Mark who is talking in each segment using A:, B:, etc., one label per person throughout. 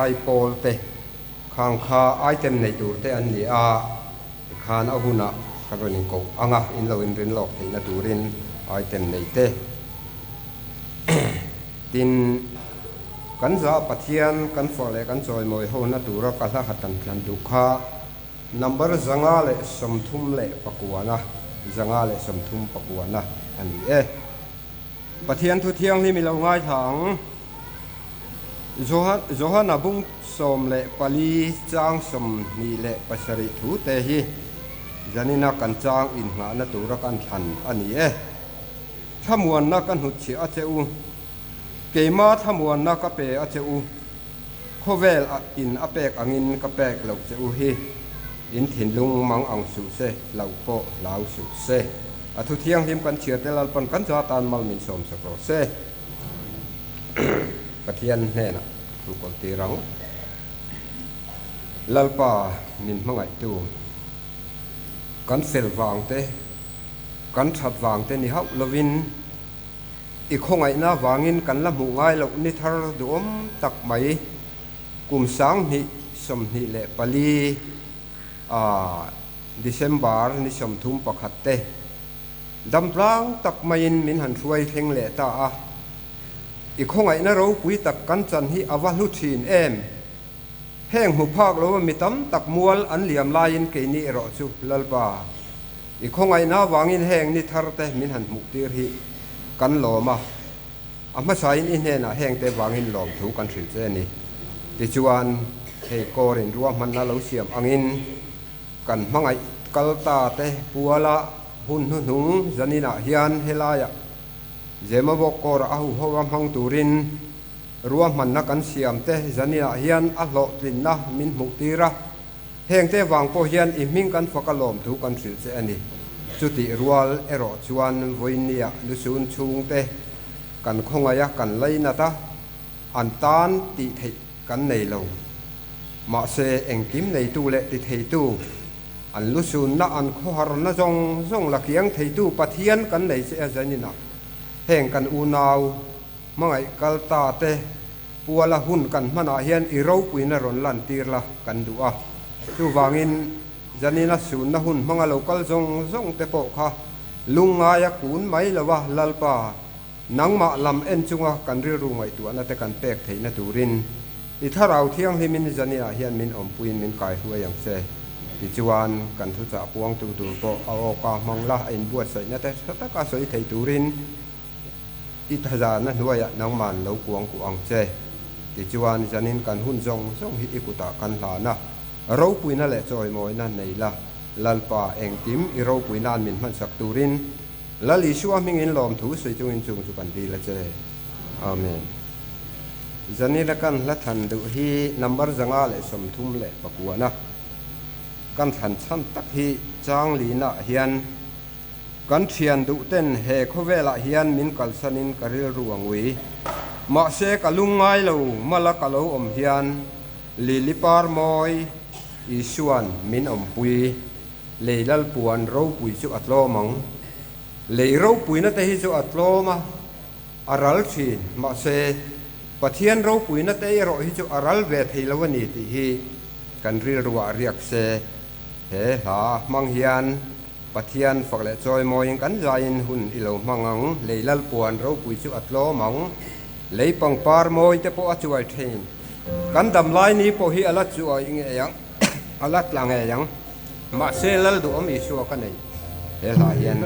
A: Zaipawl te khang kha item nei tur te an ni a, tikhan a hunah kan rawn inkoh ang a, in lo inrin lawk theihna turin item nei te. Tin, kan zah Pathian kan fawh leh kan chawimawi hona tura ka hla hat kan thlan duh kha number 539, 539 a ni e. Pathian thu thianghlim i lo ngaithla ang. Johana bung 14 chang 27 thu te hi zanina kan chang inngahna tura kan thlan a ni e. Thlamuanna ka hnutchhiah a che u. Keima thlamuanna ka pe a che u. Khawvel in a pek angin ka pek loh che u hi. In thinlung mang ang suh se, hlauh pawh hlau suh se. A thu thianghlim kan chhiar te Lalpan kan cha tan mal min sawm sak rawh se. Pathian hnenah thu kawl tir ang. Lalpa min hmangaihtu, kan fel vang te, kan that vang te ni hauh lovin, i khawngaihna vangin kan la hmuh ngai loh ni thar duhawm tak mai kum 2024 a December ni 31 te damtlang tak maiin min han hruai thleng leh ta a. I khawngaihna ropui tak kan chan hi a va hlu thin em? Heng hmu phak lo a mi tam tak mual an liam laiin keini erawh chu Lalpa, i khawngaihna avangin heng ni thar te min han hmuh tir hi kan lawm a. A hmasain i hnenah hengte vangin lawmthu kan hrilh che a ni. Tichuan, hei kawrin ruahmanna lo siam angin kan hmangaih kal ta te puala hun hnuhnung zaninah hian helaiah Zemabawk kawrah a huho a hmang turin ruahmanna kan siam te zaninah hian a hlawhtlinna min hmuh tir a. Hengte vang pawh hian i hming kan fak a lawmthu kan hrilh che a ni. Chutih rual erawh chuan vawinia lusun chhungte kan khawngaih a, kan lainat a, an tan tih theih kan nei lo. Mahse, engkim neitu leh ti theitu, an lusunna an khawharna zawng zawng la kiang theitu Pathian kan nei che a zaninah heng kan unau hmangaih kal ta te Puala hun kan hmanah hian i ropuina rawn lantir la kan duh a. Chuvangin, Janina sunna hun hmanga lo kal zawng zawng te pawh kha lungngaia kun mai lo a, Lalpa, nangmah lam en chunga kan rilru ngaihtuahna te kan pek theihna turin i Thlarau Thianghlimin Janina hian min awmpuiin min kaihruai ang che. Tichuan, kan thuchah puangtu tur pawh a awka hmang la a inbuatsaihna te tha taka sawi thei turin I thazana hnuaiah nangman lo kuang kuh ang che. Tichuan, zanin kan hun zawng zawng hi i kutah kan hlan a, ropuina leh chawimawina nei la, Lalpa, engkim i ropuina'n min hmansak turin Lal Isua hmingin lawmthu sawi chungin chung chu kan dil a che. Amen. Zanina kan hla thlan duh hi number 539 kan thlan chhan tak hi chang linah hian Kan thian duh ten he khawvelah hian min kalsanin ka rilru a ngui. Mahse ka lung ngai lo mala ka lo awm hian Lili par mawi Isuan min awmpui. Lei lalpuan ropui chu a tlawm ang. Lei ropuina te hi chu a tlawm a, a ral thin. Mahse Pathian ropuina te erawh hi chu a ral ve thei lo a ni tih hi kan rilruah riak se. He hla hmang hian Pathian fak leh chawimawiin kan zaiin hun i lo hmang ang, lei lalpuan ropui chu a tlawm ang, lei pangpar mawi te pawh a chuai thin. Kan dam lai ni pawh hi a la chuai ngei ang, a la tla ngei ang. Mahse Lal duhawm Isua ka nei he hla hian.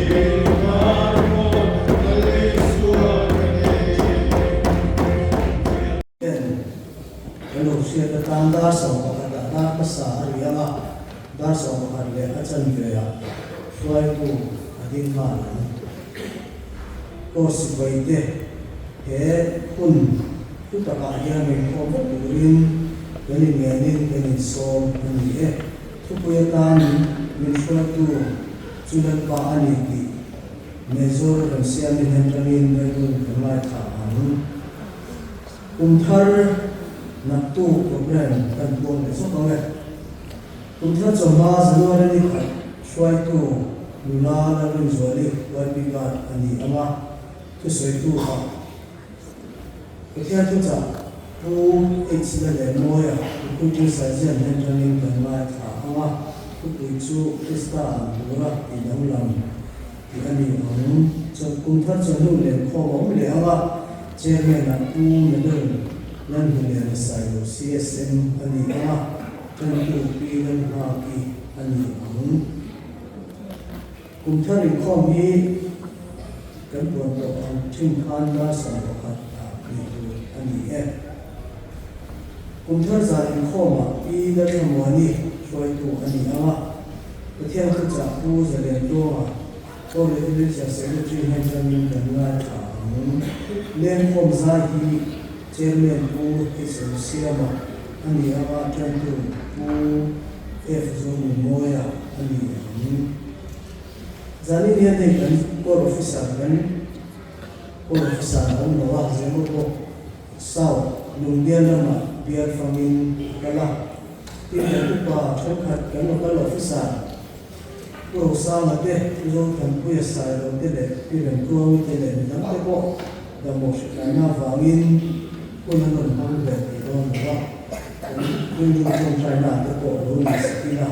B: Ten kan lo hriat atan dar 11 ah dar hmasa a ri ang a, dar 11 leh a chanve ah hruaitu a ding nghal ang. Aw sipai te, he hun hlu takah hian inkhawm vek turin kan inngenin kan insawm a ni e. Thupui atan min hruaitu chu Lalpa a ni tih Major Remsiami hnen tangin Bible kan ngaithla ang. Kum thar naktuk program kan puang leh zawk ang e. Kum thar chawhma January ni khat hruaitu nula Lalrinzuali YP Guard a ni ang a, thusawitu ah Pathian thuchah Pu H Lalengmawia Recruiting Surgeon hnen tangin kan ngaithla ang a, thupui chu Krista ang tura tih danglam tih a ni ang. Chawlh kum thar chawhnu leh khawm a awm leh ang a, Chairman ah Pu Medal Lalhmuliana Sailo CSM a ni ang a, Tantu Pi Lalnghaki a ni ang. Kum thar inkhawm hi kan puan tawh ang thin khan dar 11 ah tih tur a ni e. Kum thar zan inkhawmah Pi Lalthlamuani hruaitu a ni ang a, Pathian thuchah Pu Zaliantuanga, Holy Literature Secretary hnen tangin kan ngaithla ang. Lengkhawm zai hi Chairman Pu HL Siama a ni ang a, tantu Pu F Zonunmawia a ni ang. Zanin hian hei kan Corps Officer kan Corps Officer a awm lo a, Zemabawk South Lungbial lamah bial fangin a kal a. Tin, kan upa thenkhat kan local officer Pu Rosanga te, Pu Zothanpuia Sailo te leh Pi Remtluangi te leh midang te pawh damawh hritlai-na avangin hun an rawn hmang ve thei dawn lo a, kan rilru tawngtaina te pawh lo ni sak ila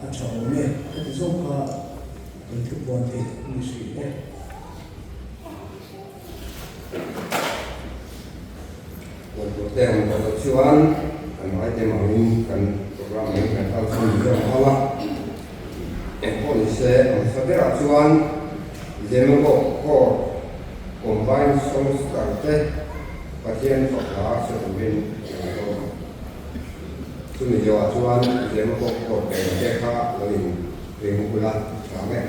B: a tha awm e, ka ti zawk kha kan thupuan theih ni hrih e.
A: Puantur te ang tawh loh chuan kan item angin kan program angin kan kal chhun zawk ang a, engpawh ni se a hmasa berah chuan Zemabawk Corps Combined Songster te Pathian fak hla sa turin kan sawm ang. Chumi zawhah chuan Zemabawk Corps band te kha lo in ring ula tha ang e.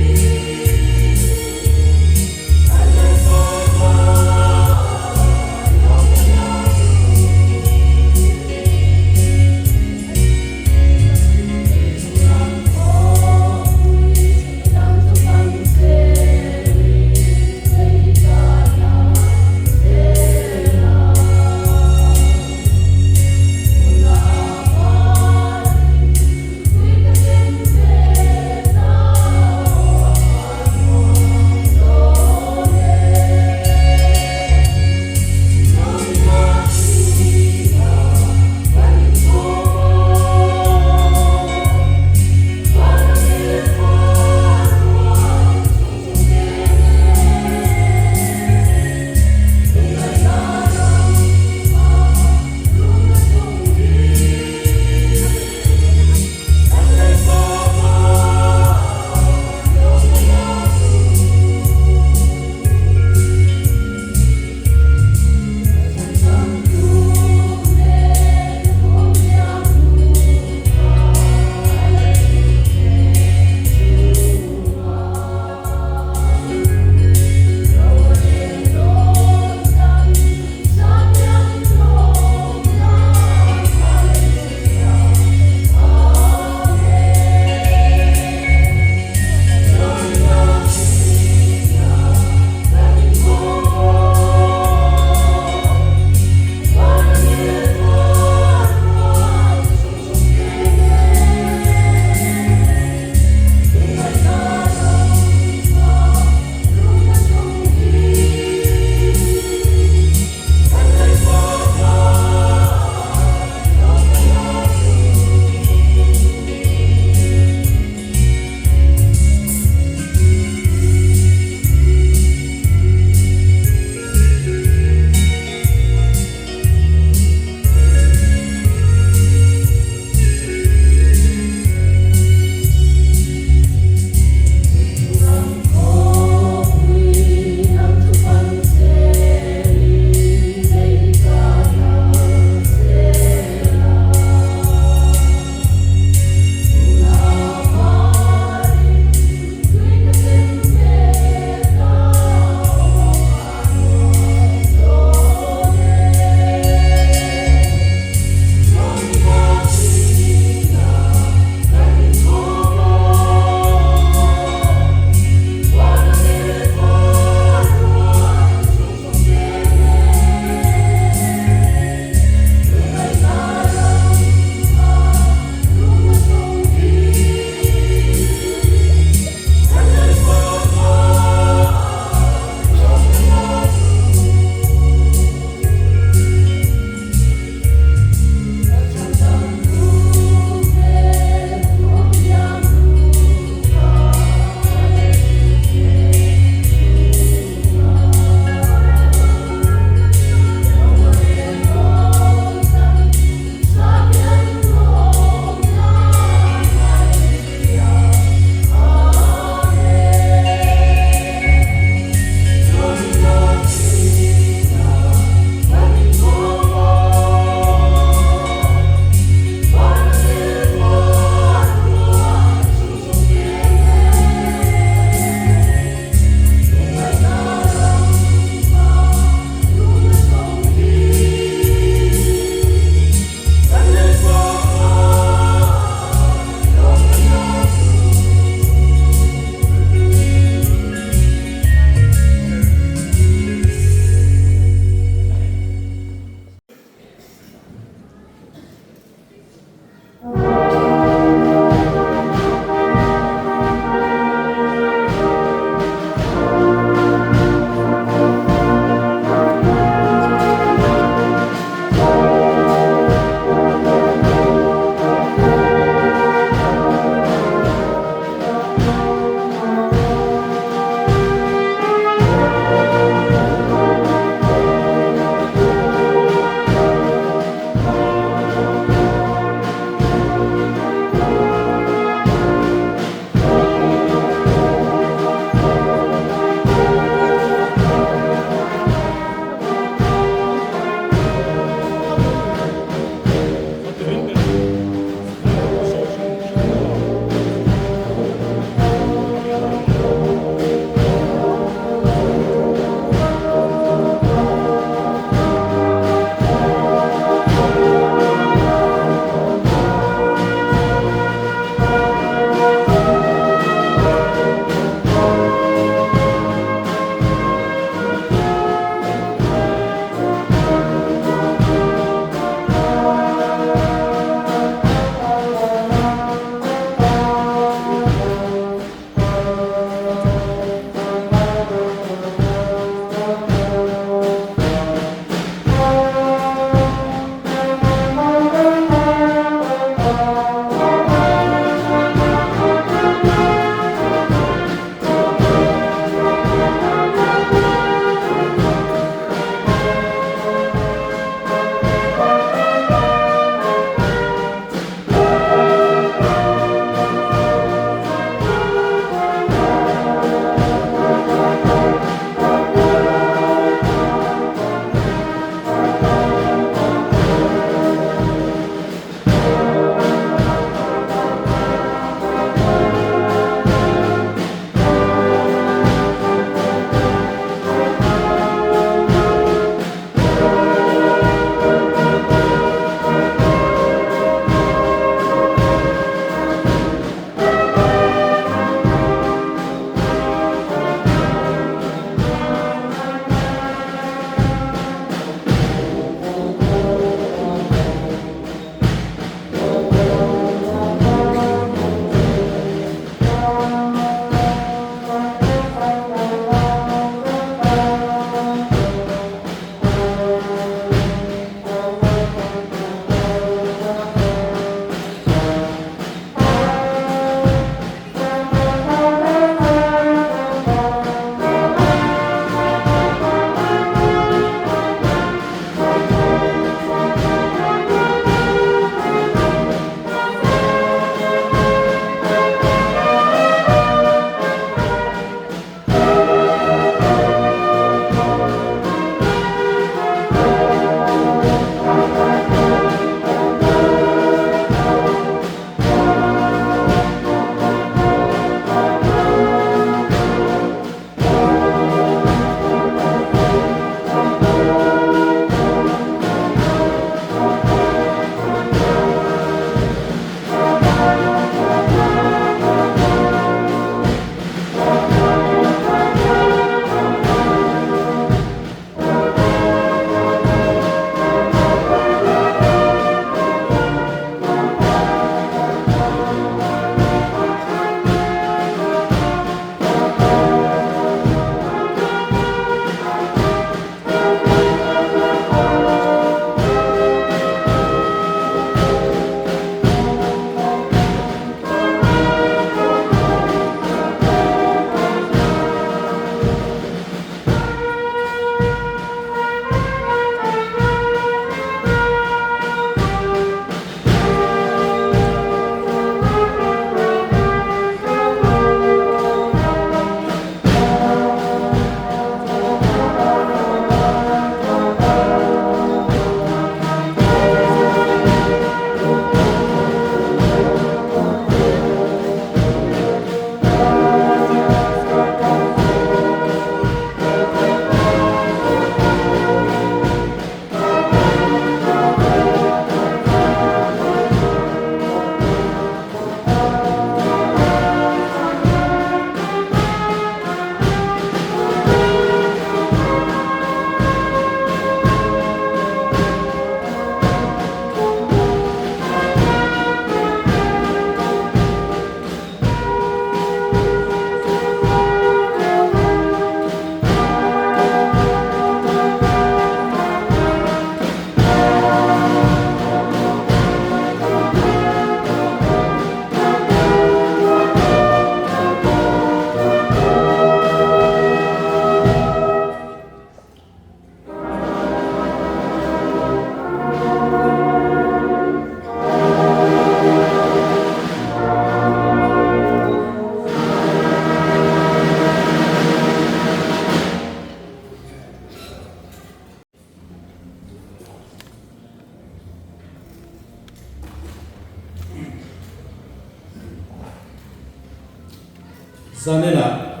C: Zaninah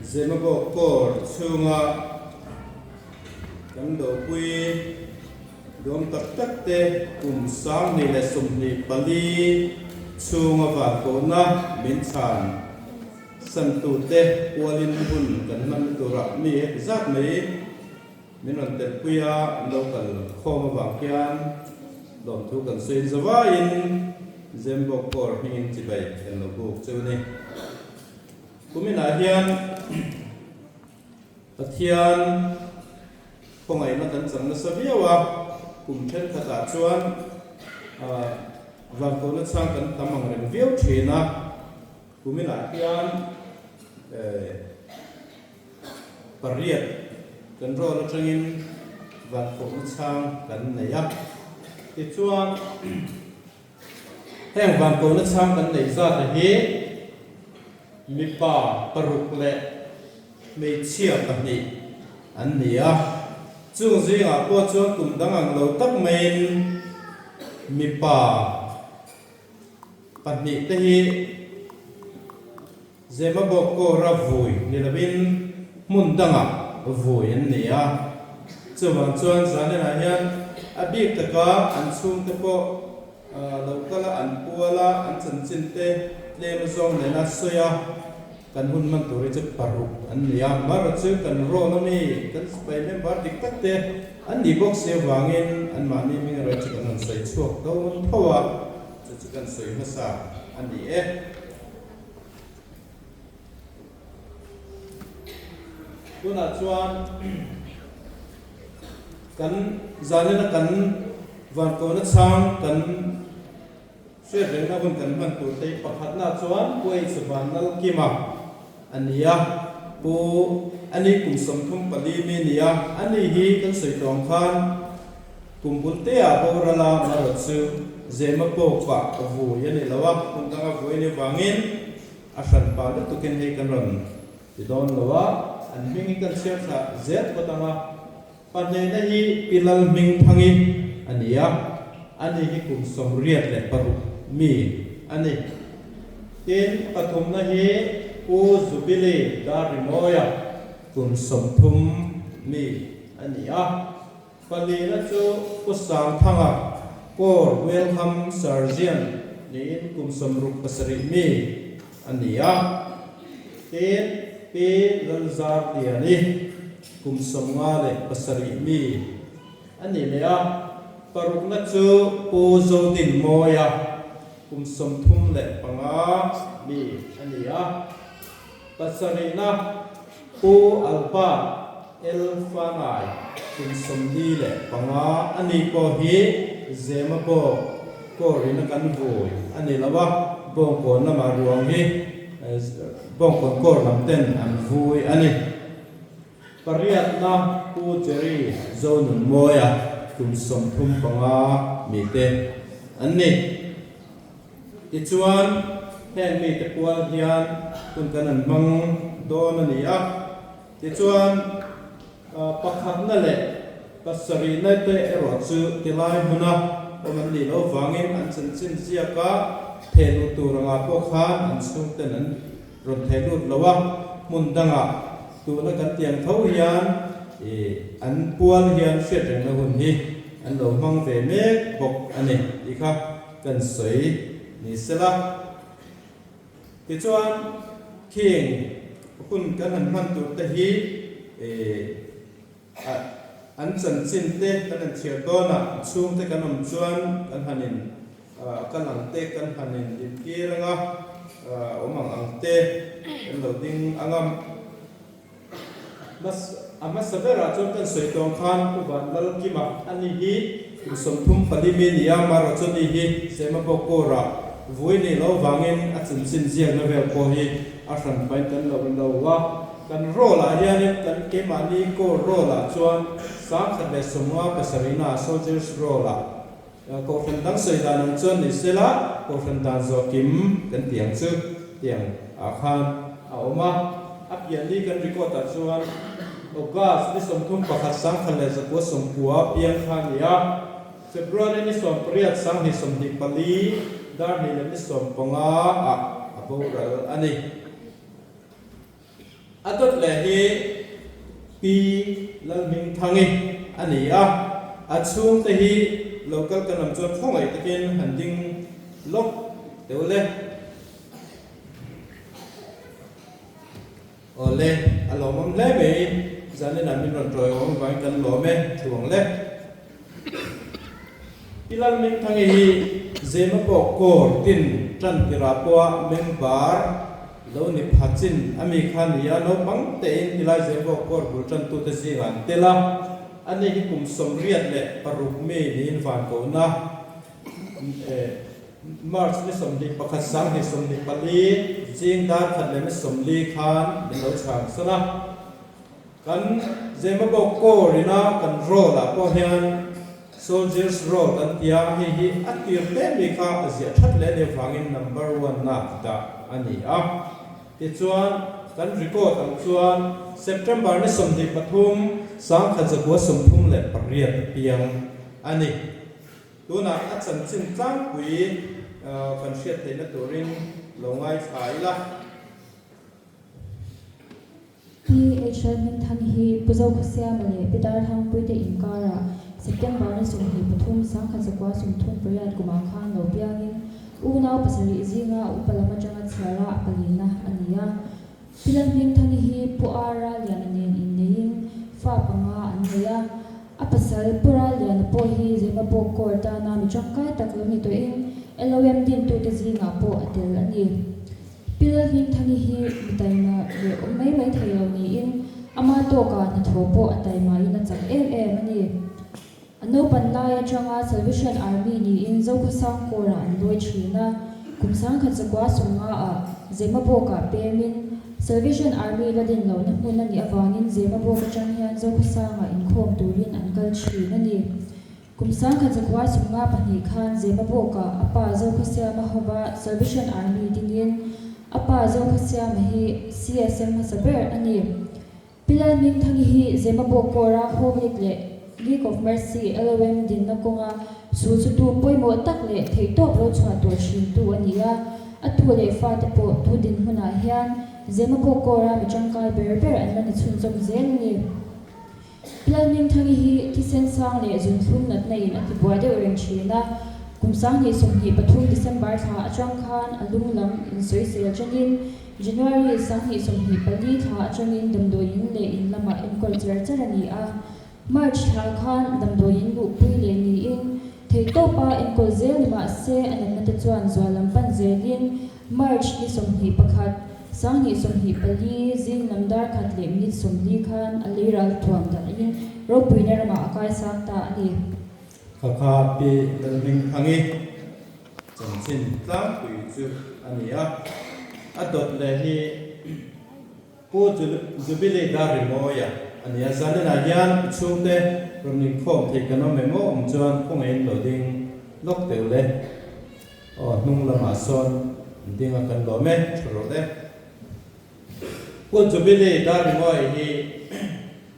C: Zemabawk Corps chhunga kan dopui duam tak tak te kum 2024 chhunga vankohna min chhan santute pualin hun kan hman turah mi heti zat mai Min rawn telpui a, an lo kal khawm avang hian lawmthu kan sawi zavaiin Zembawk Corps hmingin chibai kan lo buk chu ni. Kuminah hian Pathian khawngaihna kan chang nasa viau a, kum thenkhatah chuan vankohna chhang kan tam ang reng viau thin a, kuminah hian Pariat kan rawl atangin vankhawhna chhang kan nei a, tichuan heng vankhawhna chhang kan neih zat hi mipa paruk leh hmeichhia pahnih an ni a, chung zingah pawh chuan kum dang ang lo tak maiin mipa pahnih te hi Zemabawk kawra vui ni lovin hmun dangah vui an ni a, chuvang chuan Zanenah hian a bik taka an chhungte pawh lo kal a, an pual a, an chanchin te tlem zawng nena sawi a, kan hun hman tur hi chu paruk an ni a, Mara chu kan rawn a mi, kan sipai member dik tak te an ni bawk si avangin anmahni hming erawh chu kan rawn sawi chhuak dawn tho a, chu chu kan sawi hmasa a ni e. Tunah chuan kan zanina kan vankawna chhang kan hriat rengna hun kan hman tur te hi pakhatna chuan Pu H Vanlalkima a ni a, Pu ani kum 34 mi a ni a, ani hi kan sawi tawng khan Kum bul te ah boral a marawt chu Zema pawk ah vui a ni lo a, hmun dang a vui a ni vangin a hran pah lutuk in hei kan rawn ti dawn lo a, an hming hi kan chhiar thla zel phawt ang a, pahnehna hi Pi Lal hming Thangi a ni a, ani hi kum 86 mi a ni. Tin, pathumna hi Pu Jubilee Darrimawia kum 30 mi a ni a. Palina chu Pu Sangthanga, Corps Welham Sergeant niin kum 67 mi a ni a. Tin, Pi Lalzarliani, kum 57 mi a ni leh a. Parukna chu Pu Zodinmawia, kum 35 mi a ni a. Pasarihna, Pu Albert L. Fanai, kum 45 a ni pawh hi Zema bawk kawrina kan vui a ni lo a, Bawngkawn lamah ruang hi Bawngkawn kawr lam ten an vui a ni. Pariatna, Pu Jerry Zonunmawia, kum 35 mite an ni. Tichuan, heng mite pual hian hun kan an hmang dawn a ni a. Tichuan, pakhatna leh pasarihna te erawh chu tilai hmuna awm an nih loh vangin an chanchin ziaka theh luh tur angah pawh khan an chhungten an rawn theh lut lo a. Hmun dangah tuna kan tiang tho hian an pual hian hriat rengna hun hi an lo hmang ve mek bawk a ni tih kha. Kan sawi ni sela. Tichuan khing hun kan han hman tur te hi an chanchin te kan han chhiar dawn a, chhung te kan awm chuan kan han in kal ang te kan han in dintir anga awm ang ang te kan lo ding anga. A hmasa berah chuan kan sawi tawng khan Pu Vanlalkima a ni hi kum 34 mi ni a, amaherawh chuan ni hi Sema Bawkkawra vui nih loh avangin a chanchin ziakna vel pawh hi a hran pain kan lo lo a. Kan roll-ah hianin kan keimahni core roll-ah chuan 1057 Soldiers roll-ah Kohhran dang sawi dan ang chuan ni sela, Kohhran dan zawh kim kan tih ang chu tiang ah khan a awm a. A pian ni kan record ah chuan August ni 31 1990 piang kha a ni a, February ni 18 2024 dar hnih leh ni 15 ah a. boral a ni. A dawt leh hi Pi Lalhmingthangi a ni a, a chhungte hi local kan lam chuan khawngaih takin han ding lawk deuh le. Awle, a lawmawm hle mai, zaninah min rawn tawiawm avangin kan lawm e, thuang le. Pi Lalhmingthangi hi Zema pawh kawr tin tan tirah pawha member lo ni pha chin a mi kha ni a, naupang tein tilai Zema pawh kawr bul tantute zingah an tel a, ani hi kum 86 mi niin vankohna March ni 21 2024 zing dar khat leh ni 40 khan min lo chhang san a. Kan Zemabawk Corps ina kan role ah pawh hian Soldiers Role kan ti a, hei hi a tir te mi kha a ziah that leh nih avangin number one ah dah a ni a. Tichuan kan record ang chuan September ni 23 1938 a piang a ni. Tunah a chanchin tlangpui kan hriat theihna turin lo ngaithla ila.
D: Pi HL Hmingthang hi Pu Zokhawsiama leh Pi Darthangpuite inkarah September ni 23, 1938 kumah khan lo piangin unau pasarih zinga upa lam atanga chhiara a palina a ni a. Pi Lalhmingthangi hi Pu R Raliana nen inneiin fa panga an nei a. A pasal Pu Raliana pawh hi Zemabawk Court tana mi tangkai tak lo ni tawhin LOM dintute zingah pawh a tel a ni. Pi Lalhmingthangi hi mi taima leh awm mai mai thei lo niin ama tawkah hnathawh pawh a taimain a chak em em a ni. A naupan lai atanga Salvation Army niin Zokhawsang Corps-ah an lawi thin a, kum 1950 ah Zemabawkah pemin Salvation Army la din lohna hmun a nih avangin Zemabawk atang hian Zokhawsangah inkhawm turin an kal thin a ni. Kum 1952 khan Zemabawkah a pa Zokhawsiama hova Salvation Army dingin a pa Zokhawsiama hi CSM hmasa ber a ni. Pi Lalhmingthangi hi Zemabawk Corps-a Home League leh League of Mercy, LOM, dinna kawnga sulsutu pawimawh tak leh theihtawp lo chhuah tawh thintu a ni a. A tu leh fate pawh tu dinhmunah hian Zemabawk Corps-a mi tangkai ber ber an la ni chhunzawm zel a ni. Lalhmingthangi hi thisen sang leh zunthlum natna in a ti buai deuh reng thin a, kum 2023 December thla atang khan a lung lam insawisel atangin January 2024 thla atangin damdawiin leh in lamah enkawl cher cher a ni a, March thla khan damdawiin luhpui leh niin theihtawpa enkawl zel ni mah se a natna te chuan zual lam pan zelin March ni 21, 2024 zing lam dar khat leh minute 40 khan a lei ral thuam dahin ropuina ramah a kaisang ta a ni.
C: Khakha Pi Lalhmingthangi chanchin tlangpui chu a ni a, a dawt leh hi Pu Jubilee Darrimawia a ni a, zaninah hian chhungte rawn inkhawm thei kan awm em aw awm chuan khawngaihin lo ding lawk teuh le. Aw hnung lamah sawn an ding a kan lawm e, tha rawh e. Pu Jubilee Darrimawi hi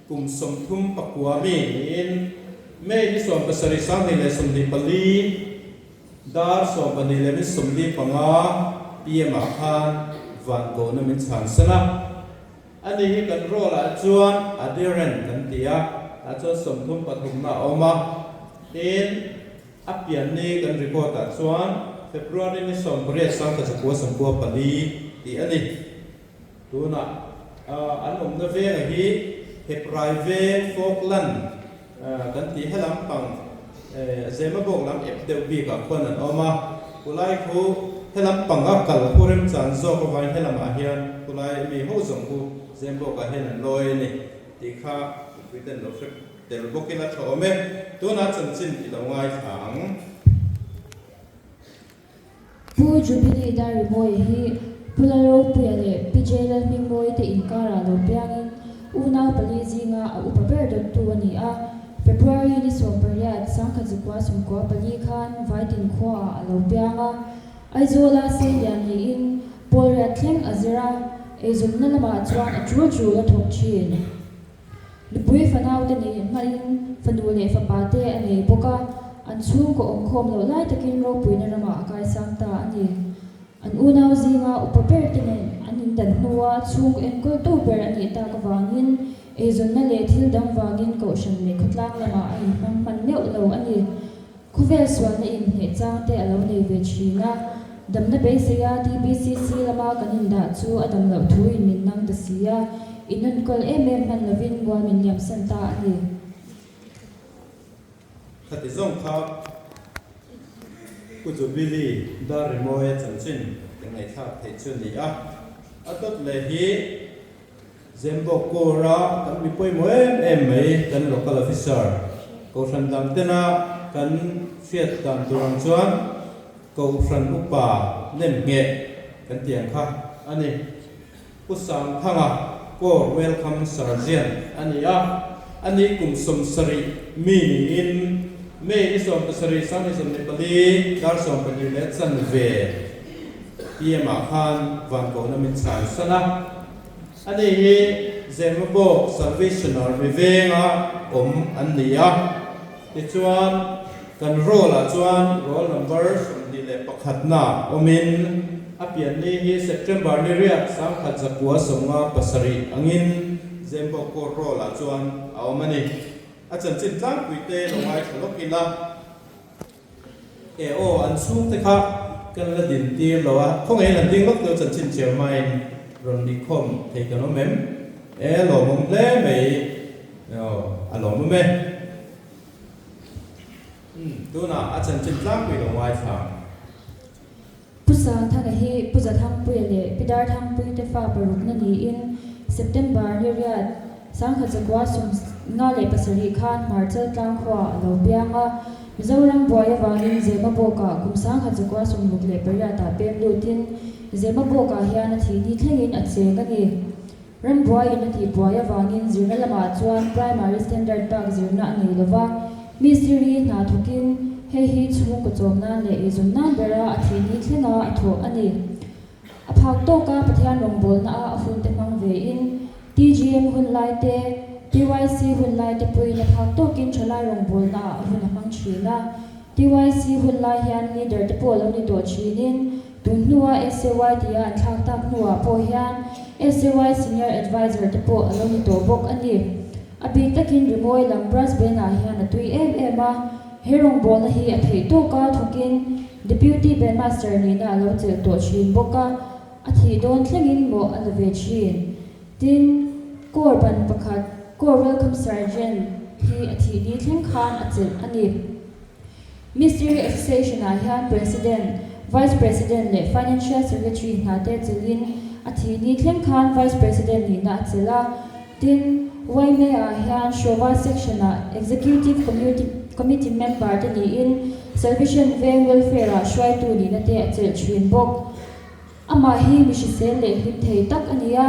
C: kum 39 mi niin May ni 17 2024 dar 12 leh min 45 pm ah khan van kohna min chhan san a. Ani hi kan role ah chuan adherent kan ti a, tah chuan 33 na a awm a. Tin. A pianni kan record ah chuan February ni 18 1994 tih a ni. Tunah an awmna venga hi Heprai veng Falkland kan tih helam pang Zemabawk lam ep deuh bikah khuan an awm a. Khulai khu helam pang a kal khu remchan zawk avangin helamah hian khulai mi ho zawng khu Zemabawkah hian an lawi a ni tih kha mipuiten lo hre Tel bawkin a tha awm e. Tunah chanchin i lo ngaithla ang.
D: Pu Jubilee Darrimawi hi Pu Lalropuia leh Pi J Lalhmingmawii te inkarah lo piangin unau pali zinga a upa ber dawttu a ni a. February ni 18, 1994 khan Vaitin khuaah a lo piang a. Aizawla seilian niin Pawlriat thleng a zir a, eizawnna lamah chuan a tul tul a thawk thin. Nupui fanaute nei hmain fanu leh fapa te a nei bawk a, an chhungkaw awmkhawm loh lai takin ropuina ramah a kaisang ta a ni. An unau zinga upa ber te nen an indan hnua chhung enkawltu ber a nih tak avangin eizawnna leh thil dang vangin kohhran leh khawtlang lamah a inhmang hman meuh lo a ni. Khawvel sualna inhneh chang te a lo nei ve thin a, damna beiseia TBCC lama kan indah chu a dam loh thuin min nang ta si a, inenkawl em em hman lovin mual min liamsan ta a ni.
C: Khati zawng kha Pu Jubilee dar rimawia chanchin kan ngaihthlak theih chu a ni a, a dawt leh hi Zembawk Corps-a kan mi pawimawh em em mai kan Local Officer Kohhran dang tena kan hriat dan tur ang chuan Kohhran Upa nem ngheh kan tih ang kha a ni. Pu Sangthanga Corps Welcome Sergeant a ni a, a ni kum 70 mi niin May ni 17 2024 dar 12 leh chanve PM ah khan vankohna min chhan san a. A ni hi Zemabawk Salvation Army venga awm an ni a, tichuan kan roll ah chuan roll number 21 na awmin a pian ni hi September ni riat 1957 angin Zemabawk Court roll ah chuan a awm a ni. A chanchin tlangpui te lo ngaithla lawk ila. E aw, an chhungte kha kan la din tir lo a, khawngaih an ding lawk deuh chanchin chairman rawn nih khawm thei kan awm em? E lawmawm hle mai, aw a lawmawm e. Umm, tunah a chanchin tlangpui lo ngaithla.
D: Pu Sangthanga hi Pu Zathangpuia leh Pi Darthangpuii te fa parukna niin September ni riat 1957 khan Hmarchal tlang khuaah a lo piang a. Mizoram buai avangin Zemabawkah kum 1968 ah pem lutin Zemabawkah hian a thih ni thlengin a cheng a ni. Rambuaiin a tihbuai avangin zirna lamah chuan primary standard bak zirna a nei lova, mistiri hna thawkin hei hi chhungkaw chawm nan leh eizawn nan bera a thih ni thlenga a thawh a ni. A phak tawka Pathian rawngbawlna a a hunte hmang vein TGM hun lai te, TYC hun lai te puiin a phak tawkin thalai rawngbawlna ah a hun a hmang thin a. TYC hun lai hian leader te pawh lo ni tawh thinin Tun hnua SAY tia an thlak tak hnuah pawh hian SAY Senior Adviser te pawh a lo ni tawh bawk a ni. A bik takin rimawi lam brass band-ah hian a tui em em a, he rawngbawlna hi a theih tawka thawkin Deputy Bandmaster nihna a lo chelh tawh thin bawk a, a thih dawn thlengin mawh a la ve thin. Tin, Corps ban pakhat, Corps Welcome Sergeant hi a thih ni thleng khan a chelh a ni. Mistiri Association-ah hian President, Vice President leh Financial Secretary hna te chelhin a thih ni thleng khan Vice President nihna a chelh a. Tin, YMA-ah hian Shova Section-ah Executive Committee member te niin Salvation Veng Welfare-ah hruaitu nihna te a chelh thin bawk. Amah hi mi hrisel leh hlim thei tak a ni a,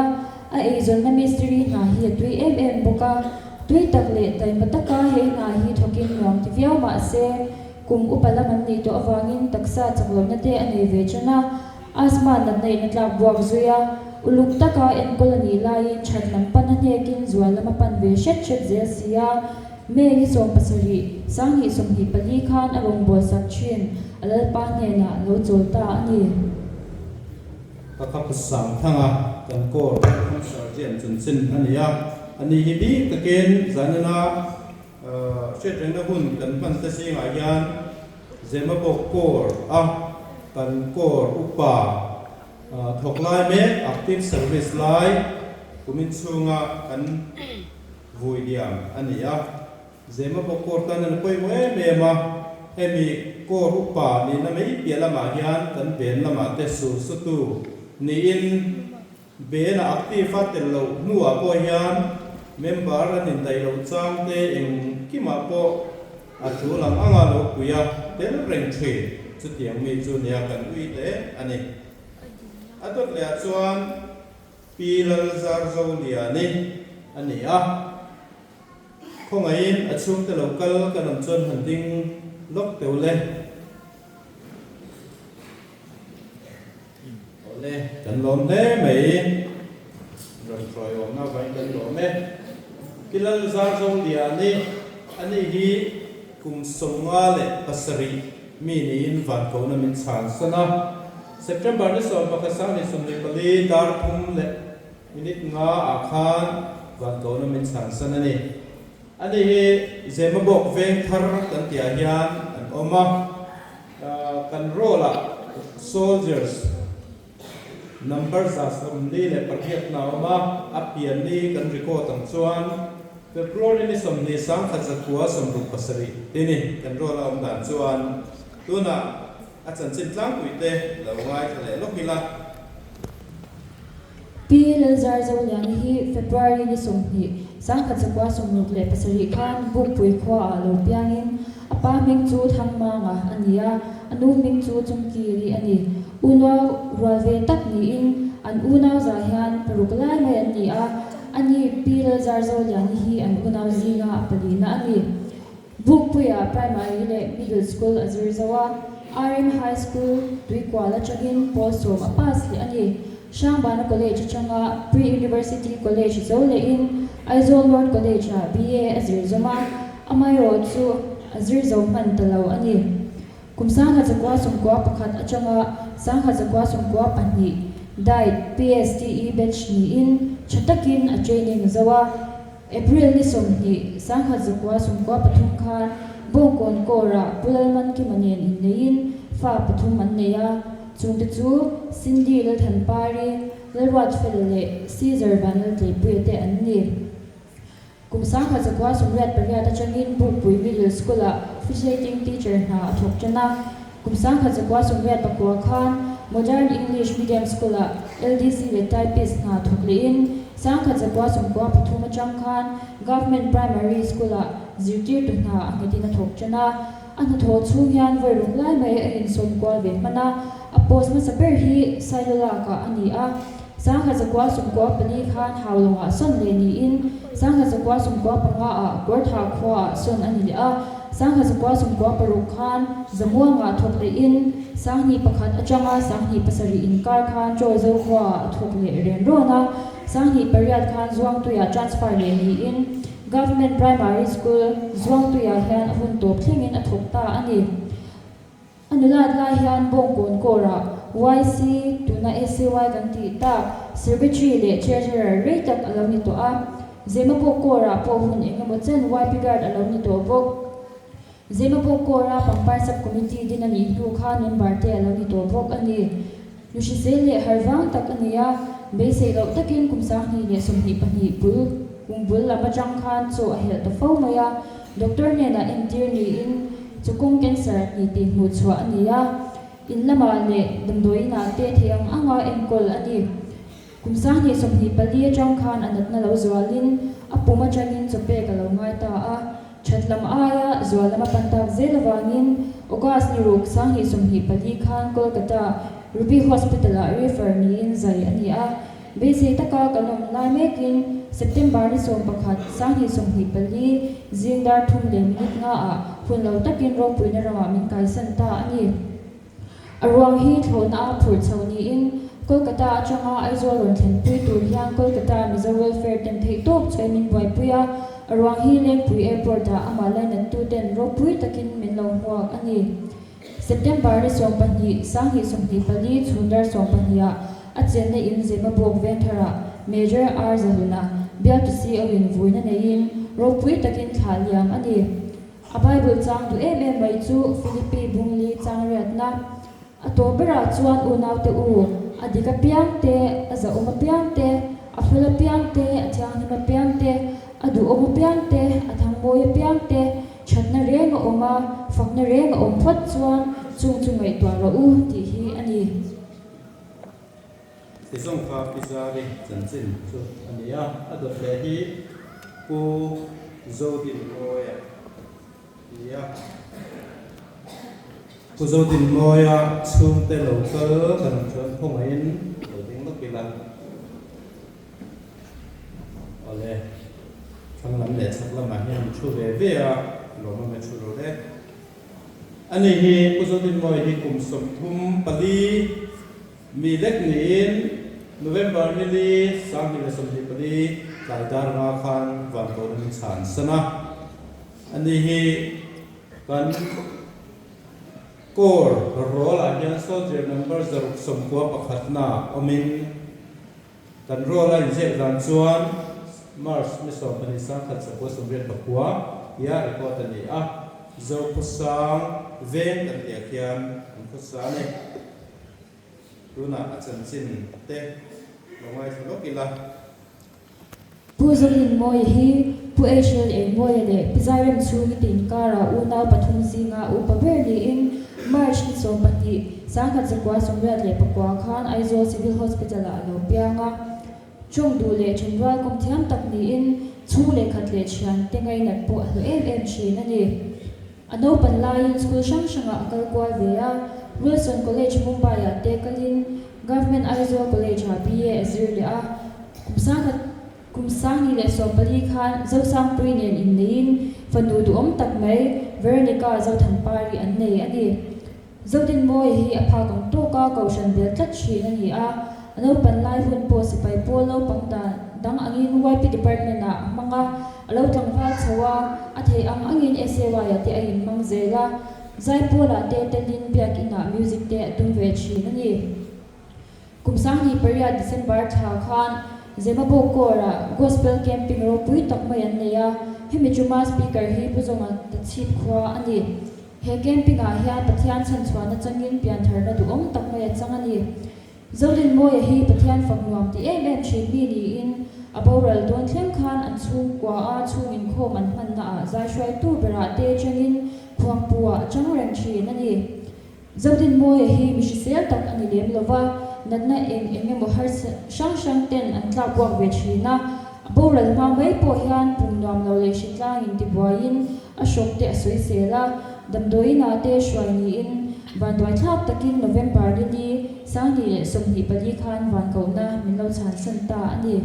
D: a eizawnna mistiri hna hi a tui em em bawk a, tui tak leh taima taka he hna hi thawkin nuam ti viau mah se, kum upa lam an nih tawh avangin taksa chak lohna te a nei ve ṭan a, asthma natna in a tlak buak zui a, uluk taka enkawl a nih laiin ṭhat lam pan a hnekin zual lam a pan ve hret hret zel si a. May ni 70, 2024 khan a rawn buaisak thin, a Lalpa hnenah lo chawl ta a ni.
C: Ka khap sang thang a, kan Corps Welcome Sergeant chanchin a ni a, a ni hi bik takin zanina hriatrengna hun kan hman te zingah hian Zemabawk Corps a kan Corps upa thawk lai mek active service lai kumin chhunga kan Vui liam a ni a, Zemabawk Corps tan an pawimawh em em a, hemi Corps upa nihna mai piah lamah hian kan ven lamah te sur sutu niin ven a active a tel loh hnuah pawh hian member an indaih loh chang te engkimah pawh a tul ang anga lo pui a tel reng thin chutiang mi chu nia kan ui hle a ni. A dawt leh ah chuan. Pi Lalzarzoliani a ni a, khawngaihin a chhungte lo kal kan awm chuan han ding lawk teuh le. Awle, kan lawm hle mai, rawn hruaiawmna avangin kan lawm e. Pi Lalzarzoliani a nih hi kum 57 mi niin Vankona min chhan san a. September ni 11 2024 dar thum leh minute nga ah khan Vankauna min chhansan a ni. Ani hi Zemabawk veng thar kan tihah hian an awm a, kan role ah soldiers number 48 na a awm a, a pian ni kan record ang chuan February ni 20 1967 ti ni kan role a awm dan chuan tunah A chanchin tlangpui te lo ngaithla leh lawk ila.
D: Pi Lalzarzoliani hi February ni 20, 1967 khan Bukpui khuaah lo piangin a pa hming chu Thangmanga a ni a, a nu hming chu Chungkiri a ni. Unau rual ve tak niin an unau zah hian paruk lai mai an ni a, ani Pi Lalzarzoliani hi an unau zinga a palina a ni. Bukpuia Primary leh Middle School a zir zo a, RM High School Tuikual atangin pawl sawm a pass leh a ni. Hrangbana College atanga Pre-University College zo lehin Aizawl Lord College-ah BA a zir zawm a, amaherawh chu a zir zo hman ta lo a ni. Kum 1991 atanga 1992 Diet PSTE batch niin tha takin a training zo a. April ni 20, 1993 khan Bawngkawn Corps-ah Pu Lalmankima nen inneiin fa pathum an nei a, chungte chu Cindy Lalthanpari, Lalruatfela leh Caesar Vanlaltleipuia te an ni. Kum 1998 atangin Bukpui Middle School-ah officiating teacher hna a thawk tan a. Kum 1989 khan Modern English Medium School-ah LDC leh Typist hna thawk lehin 1993 atang khan Government Primary School-ah zirtirtu hna a nghetin a thawk tan a. A hnathawh chhung hian vawi ruk lai mai a insawm kual ve hman a, a post hmasa ber hi Sailulak-ah a ni a. 1994 khan Haulawngah sawn leh niin 1995 ah Kawrthah khuaah sawn a ni leh a, 1996 khan Zamuangah thawk lehin 2001 atanga 2007 inkar khan Chawizo khuaah a thawk leh ren rawn a, 2008 khan Zuangtuiah transfer leh niin Government Primary School Zuangtuiah hian a hun tawp thlengin a thawk ta a ni. A nulat lai hian Bawngkawn Corps-ah YC, tuna ACY kan tih tak, Secretary leh Treasurer rei tak a lo ni tawh a. Zemabawk Corps-ah pawh hun eng emaw chen YP Guard a lo ni tawh bawk. Zemabawk Corps-a Pangpar Sub-Committee din a nih hnu khan member te a lo ni tawh bawk a ni. Nu hrisel leh har vang tak a ni a, beisei loh takin kum 2022 bul kum bul lam atang khan chaw a helh ta fo mai a, doctor hnenah entir niin chawkawng cancer ni tih hmuh chhuah a ni a, in lamah leh damdawiinah te thei ang anga enkawl a ni. Kum 2024 atang khan a natna lo zualin a pum atangin chaw pek a lo ngai ta a, that lam aia zual lam a pan tak zel avangin August ni ruk 2024 khan Kolkata Ruby Hospital-ah refer niin zai a ni a. Beisei taka kan awm lai mekin September ni 11, 2024 zing dar thum leh minute ngaah hun lo takin ropuina ramah min kaisan ta a ni. A ruang hi thlawhna a phurh chho niin Kolkata atanga Aizawl rawn thlenpui tur hian Kolkata Mizo Welfare ten theihtawp chuai min buaipui a, a ruang hi Lengpui Airport ah amah lainattu ten ropui takin min lo hmuak a ni. September ni 12, 2024 chhun dar 12 ah a chenna in Zemabawk Vengtharah Major R Zahluna bialtu CO in vuina neiin ropui takin thlah liam a ni. A Bible chang duh em em mai chu Philippi bungli chang riatna. A tawp berah chuan unaute u, a dik apiang te, a zahawm apiang te, a fel apiang te, a thianghlim apiang te, a duhawm apiang te, a thangmawi apiang te, thatna reng a awm a, fakna reng a awm phawt chuan chung chu ngaihtuah rawh u tih hi a ni.
C: Tizawng kha Pi Zari chanchin chu a ni a, a dawt leh hi Pu Zodinmawia a ni a. Pu Zodinmawia chhungte lo kal kan awm chuan khawngaihin lo ding lawk ila. Awle, thlang lam leh chhak lamah hian thu ve ve a, lawmawm e thu rawh le. Ani hi Pu Zodinmawia hi kum 34 Mi lek niin November ni li 2024 tlai dar nga khan Vantawn an chhan san a. Ani hi kan Corps roll-ah hian soldier number 690 pakhatna awmin kan roll a inziak dan chuan March ni 12 1989 tia record a ni a, Zokhawsang veng kan tih ah khian an khawsa a ni. Tunah a chanchin te lo ngaithla lawk ila.
D: Pu Zorinmawia hi Pu April Engmawia leh Pi Zairem chhungi te inkarah unau pathum zinga upa ber niin March ni 12, 1989 khan Aizawl Civil Hospital-ah a lo piang a. Tawng duh leh thenrual kawm thiam tak niin chhung leh khat leh thiante ngainat pawh a hlawh em em thin a ni. A naupan laiin school hrang hrangah a kal kual ve a, Wilson College Mumbai-ah te kalin Government Aizawl College-ah BA a zir leh a. Kum sangkhat kum sanghnih leh sawmpali khan Zosangpui nen inneiin fanu duhawm tak mai Veronica Zothanpari an nei a ni. Zodinmawia hi a phak ang tawka kohhran bel tlat thin a ni a, a naupan lai hun pawh sipai pawl naupang dan dang angin YP Department-ah a hmang a, a lo tlangval chho a, a theih ang angin SAY-ah te a inhmang zel a, Zaipawlah te telin biakinah music te a tum ve thin a ni. Kum 2008 December thla khan Zemabawk Corps-ah Gospel Camping ropui tak mai an nei a, hemi chuma Speaker hi Pu Zawnga Tachhip khua a ni. He camping-ah hian Pathian chhanchhuahna changin piantharna duhawm tak mai a chang a ni. Zorinmawia hi Pathian fak nuam ti em em thin mi niin a boral dawn thleng khan an chhungkua a chhung inkhawm an hmannaah zai hruaitu berah te changin khuangpu-ah a chang reng thin a ni. Zodinmawia hi mi hrisel tak a ni lem lo va, natna eng eng emaw harsa hrang hrang ten an tlak buak ve thin a. A boral hma mai pawh hian pum nuam lo leh hritlangin tibuaiin a hrawk te a sawi sel a, damdawiinah te hruai niin vanduai thlak takin November ni li 2024 khan vankohna min lo chhansan ta a ni.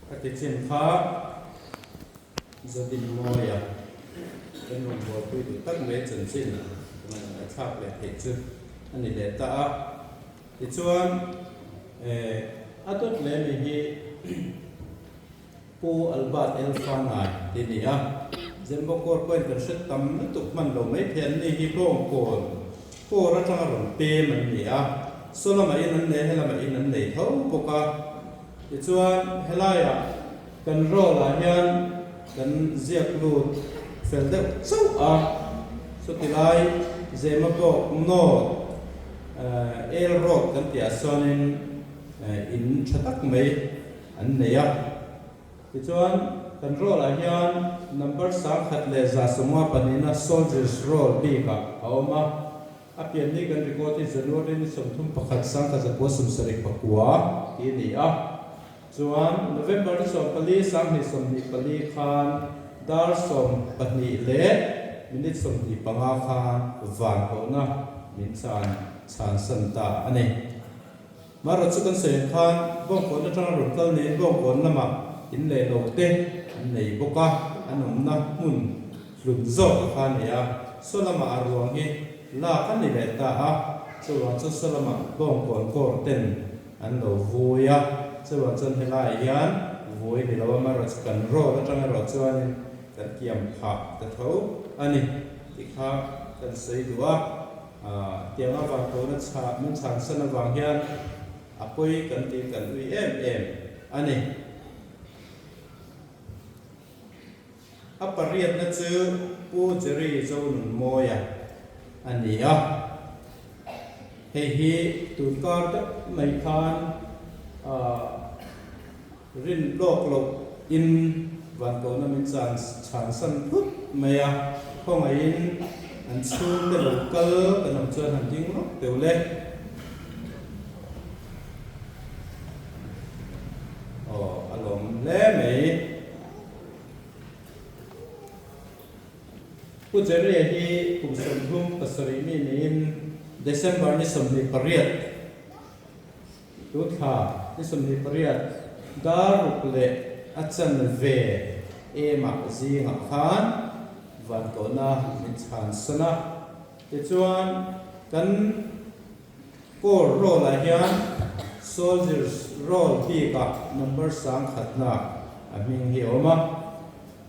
C: Ka ti chin kha. Zodinmawia kan rawn buaipui duh tak mai chanchin ngaihthlak leh theih chu a ni leh ta a. Tichuan a dawt leh mi hi Pu Albert Elfanai ti ni a, Zembawkawr pawhin kan hre tam lutuk hman lo mai thei an ni hi Bawngkawn kawr atanga rawn pem an ni a, saw lamah in an nei a, helamah in an nei tho bawk a. Tichuan helaiah Kan roll-ah hian kan ziak lut fel deuh chauh a, chuti lai Zemabawk North El Road kan tihah sawn in tha tak mai an nei a. Tichuan kan roll-ah hian number 1152 na Soldiers Roll bikah a awm a, a pianni kan record hi January ni 31 1979 tih a ni a. Chuan November ni 14, 2024 khan dar 12 leh minute 25 khan van kohna min chan chhansan ta a ni. Marawh chu kan sawi ang khan Bawngkawn atanga rawn kal niin Bawngkawn lamah in leh lo te an nei bawk a, an awmna hmun hlun zawk a kha a ni a, saw lamah a ruang hi lak a ni leh ta a, chuvang chu saw lamah Bawngkawn kawr ten An lo vui a, chuvang chuan helaiah hian vui ni lo amaherawh chu kan road atang erawh chuanin kan kiam phah ta tho a ni tih kha kan sawi duh a. Tiang avang tawna chhah min chhansan avang hian a pawi kan tih kan ui em em a ni. A pariatna chu Pu Jerry Zonunmawia a ni a, hei hi tunkar deuh mai khan rin lawk loh in Vankauna min chan chhansan phut mai a, khawngaihin an chhungte lo kal kan awm chuan han ding rawk deuh le. Aw a lawm hle mai. Pu Jerry-a hi kum 37 mi niin December ni 28, tu thla ni 28 dar ruk leh a chanve emah zingah khan Vantawna min chhansan a. Tichuan kan Corps roll-ah hian Soldiers roll bikah number 1000 a hming hi a awm a.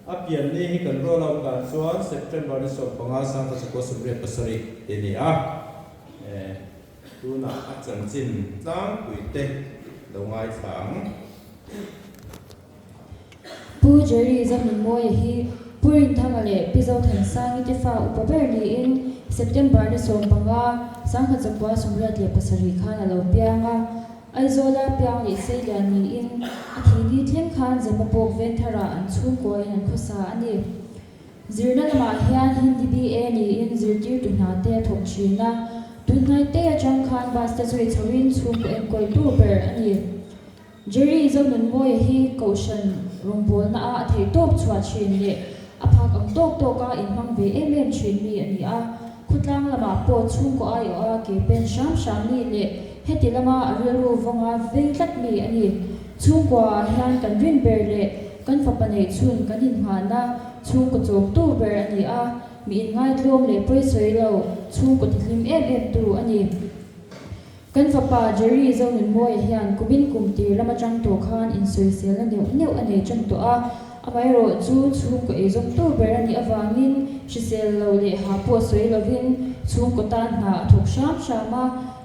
C: A pian ni hi kan roll out dan chuan September ni 15 1987 tih a ni a. Tunah a chanchin tlangpui te lo ngaithla ang.
D: Pu Jerry Zamnunmawia hi Pu Rinthanga leh Pi Zothansangi te fa upa ber niin September ni 15, 1987 khan a lo piang a. Aizawla piang leh Seilian niin a thi ni thleng khan Zemabawk Vengtharah an chhungkuain an khawsa a ni. Zirna lamah hian Hindi BA niin zirtirtu hna te a thawk thin a, tunhnai te atang khan bus te zui chhoin chhungkaw enkawltu ber a ni. Jerry Zonunmawia hi Kohhran rawngbawlna a a theih tawp chhuah thin leh a phak ang tawk tawka inhmang ve em em thin mi a ni a. Khawtlang lamah pawh chhungkaw aiawha ke pen hram hram mi leh heti lama a rilru vawnga vei tlat mi a ni. Chhungkuaah hian kan rin ber leh kan fapa neih chhun kan inngahna chhungkaw chawmtu ber a ni a, mi inngaitlawm leh pawisawi lo chhungkaw tihlim em em tu a ni. Kan fapa Jerry Zonunmawia hian kumin kum tir lam atang tawh khan insawiselna neuh neuh a nei tan tawh a, amaherawh chu chhungkaw eizawmtu ber a nih avangin hrisel lo leh ha pawh sawi lovin chhungkaw tan hna a thawk hram hram a,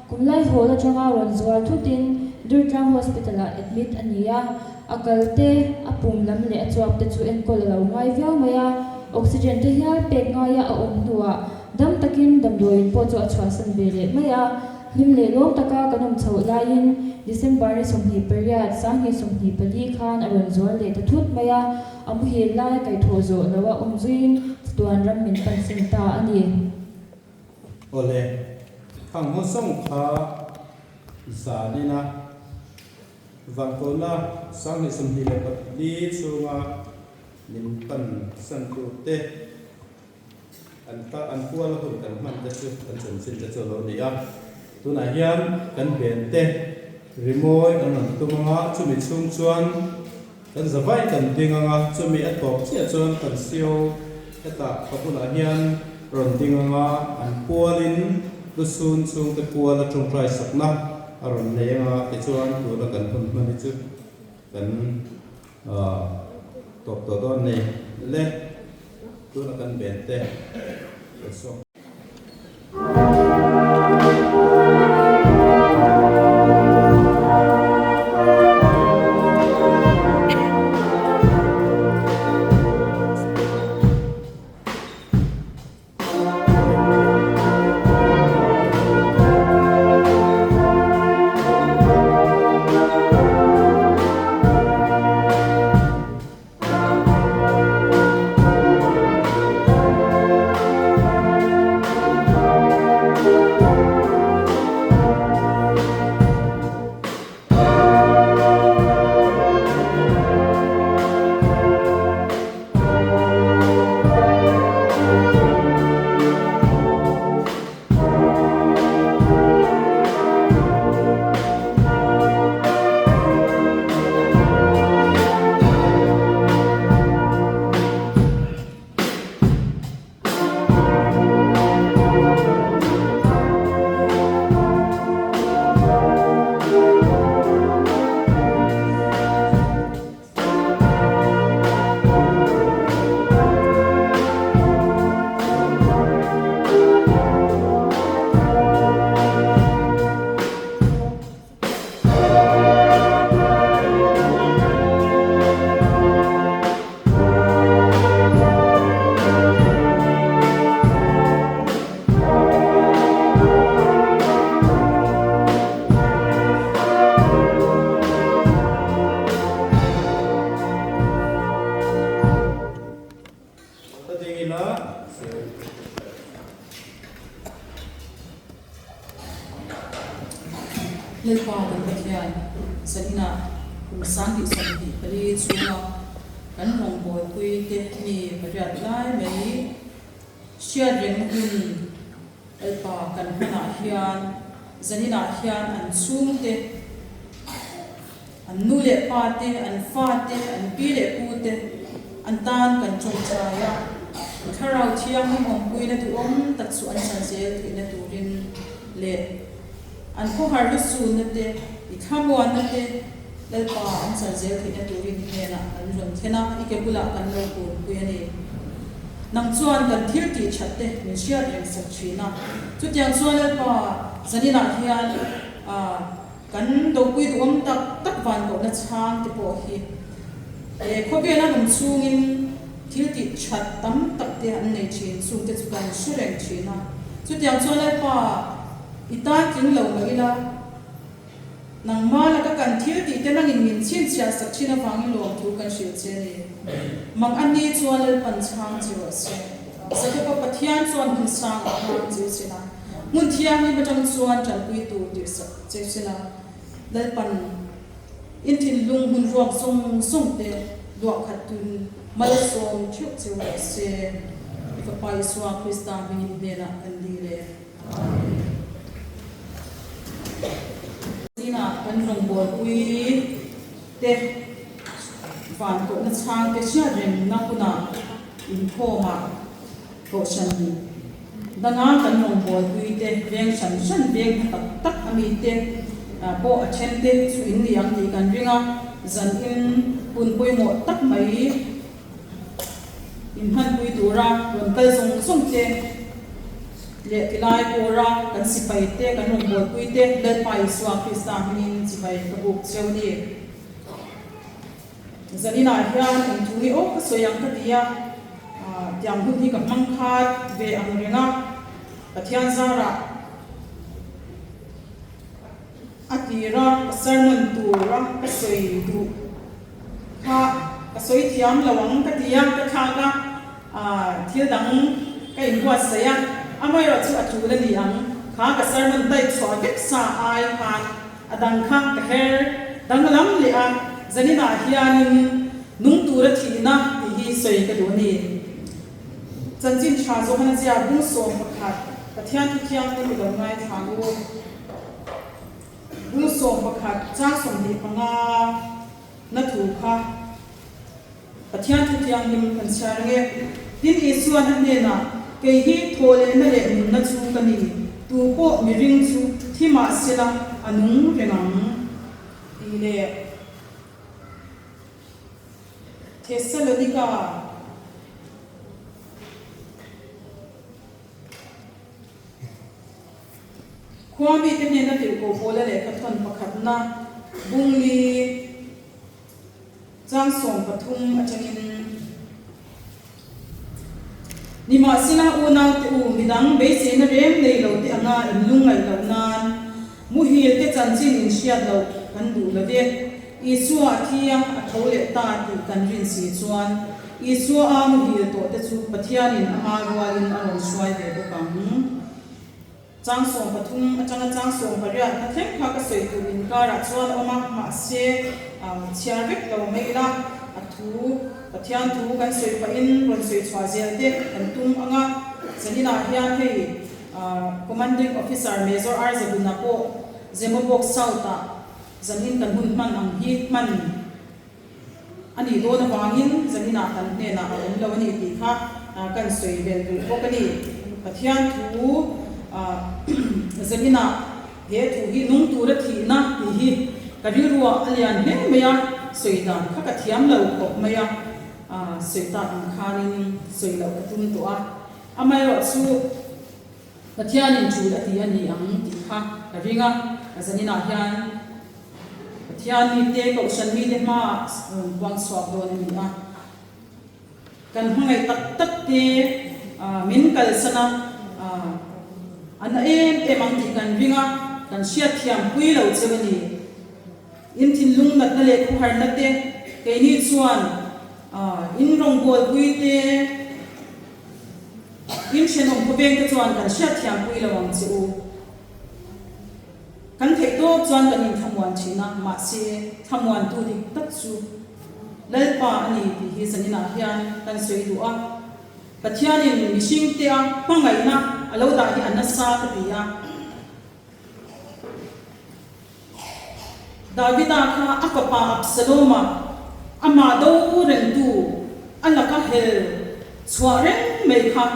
D: kum lai hawl atanga rawn zual thutin Durtlang Hospital-ah admit a ni a, a kal te, a pum lam leh a chuap te chu enkawl a lo ngai viau mai a, oxygen te hial pek ngaia a awm hnuah dam takin damdawiin pawh chu a chhuahsan ve leh mai a. Hlim leh lawm taka kan awm chhoh laiin December ni 28, 2024 khan a rawn zual leh ta thut mai a, a muhil lai kaihthawh zawh lo a awm zuiin chatuan ram min pansan ta a ni.
C: Awle, khang haw sawng kha zan ina Vankawna 2024 chhunga min pansan turte An ta an kual hun kan hman te chu kan chanchin te chu a lo ni a. Tunah hian kan ben te rimawi an rawn tum ang a, chumi chhung chuan kan zavai kan ding ang a, chumi a tawp chiah chuan kan sio hetah ka bulah hian rawn ding ang a, an kualin lusun chhungte kual a tawngtai sakna a rawn nei ang a, tichuan tuna kan hun hman hi chu kan Tawp tawh dawn nei le tuna kan ben te kan sawm. Ka ding ila
E: Lalpa kan Pathian zaninah kum 2024 chhunga kan rawngbawlpui te mi pariat lai mai hriat rengna hun Lalpa kan hmanah hian zaninah hian an chhungte An nu leh pa te, an fa te, an pi leh pu te an tan kan tawngtai a, Thlarau Thianghlim awmpuina duhawm tak chu an chan zel theihna turin leh an khawhar lusunna te, i thlamuanna te, Lalpa an chan zel theihna turin i hnenah kan rawn thlen a, i ke bulah kan lo kunpui a ni. Nang chuan kan thil tih that te min hriat reng sak thin a. Chutiang chuan Lalpa zaninah hian kan dopui duhawm tak tak van kohna chhang te pawh hi he khawvela nung chungin thil tih that tam tak te an nei thin, chungte chu kan hre reng thin a. Chutiang chuan Lalpa i tan tling lo mah ila, Nangmah laka kan thil tih te nangin min chhinchhiah sak thin avangin lawmthu kan hrilh che a ni. Mang a ni chuan Lalpan chhang che rawh se. Jakoba Pathian chuan hmun sang a hmang che sin a, hmun thianghlim atang chuan tanpui tur tirh sak che sin a, Lalpan in thinlung hmun ruak zawng zawng te luah khat tun malsawm theuh che rawh se. I Fapa Isua Krista hmingin hnenah kan dil e. Zingah kan rawngbawlpui te van kohna chhang te hriat rengna hunah inkhawmah kohhran danga kan rawngbawlpui te veng hran hran veng hna tak tak a mite pawh a then te chu in ni ang tih kan ring a, zanin hun pawimawh tak mai Inhmanpui tura rawn kal zawng zawng te leh tilai pawra kan sipai te, kan rawngbawlpui te Lalpa Isua Krista hmingin chibai ka buk cheu ni. Zaninah hian eng thu nge aw ka sawi ang ka ti a, tiang hun hi ka hmang khat ve ang reng a, Pathian zarah A tira ka sermon tura ka sawi duh kha ka sawi thiam lo ang ka ti a, ka thlak a, thil dang ka inbuatsaih a, amaherawh chu a tul a ni ang, kha ka sermon type chhuah vek sa ai khan a dang kha ka her danglam leh a, zaninah hianin nung tura thihna tih hi sawi ka duh a ni. Chanchin tha Johana ziak bung 11 Pathian thu thianghlim i lo ngaithla u. Bung 11 chang 25 na thu kha Pathian thu thianghlim kan chhiar ang e. Tin, Isua'n a hnenah, Kei hi thawhlehna leh nunna chu ka ni, tu pawh miring chu thi mah sela a nung reng ang, tih leh Thessalonika. Khua mite hnena tirhkoh Paula lehkha thawn pakhatna Bungli chang 13 atangin, Nimahsela unaute u, midang beiseina reng nei lo te anga in lungngaih loh nan muhil te chanchin in hriat loh kan duh lo ve. Isua a thi a, a tho leh ta tih kan rin si chuan Isua a muhil tawh te chu Pathianin ama rualin a rawn hruai ve bawk ang. Chang 13 atanga chang 18 na thleng kha ka sawi tur inkarah chuan a awm a, mahse chhiar vek lo mai ila a thu Pathian thu kan sawi pahin rawn sawi chhuah zel te kan tum ang a. Zaninah hian hei Commanding Officer Major R Zabuna pawh Zemabawk South-ah zanin kan hun hman ang hi hman A nih dawn avangin zaninah kan hnenah a awm lo a ni tih kha kan sawi bel duh bawk a ni. Pathian thu zaninah he thu hi nung tura thihna tih hi ka rilruah a lian hle mai a, sawi dan kha ka thiam lo khawp mai a, sawi tak ang khanin sawi loh ka tum tawh a. Amaherawhchu Pathianin tul a ti a ni ang tih kha ka ring a, zaninah hian Pathian mite, Kohhran mite hmaah rawn puang chhuak dawn a ni a. Kan hmangaih tak tak te min kalsan a, a na em em ang tih kan ring a, kan hriatthiam pui lo cheu a ni. In thinlung natna leh khuharna te keini chuan in rawngbawlpui te, In thenawm khawveng te chuan kan hriatthiam pui lo ang che u. Kan theih tawp chuan kan inthlamuan thin a, mahse thlamuantu dik tak chu Lalpa a ni tih hi zaninah hian kan sawi duh a. Pathianin mihringtea hmangaihna a lo dah hi a nasa ka ti a. Davida kha a fapa Absaloma amah do rengtu a laka hel chhuah reng mai kha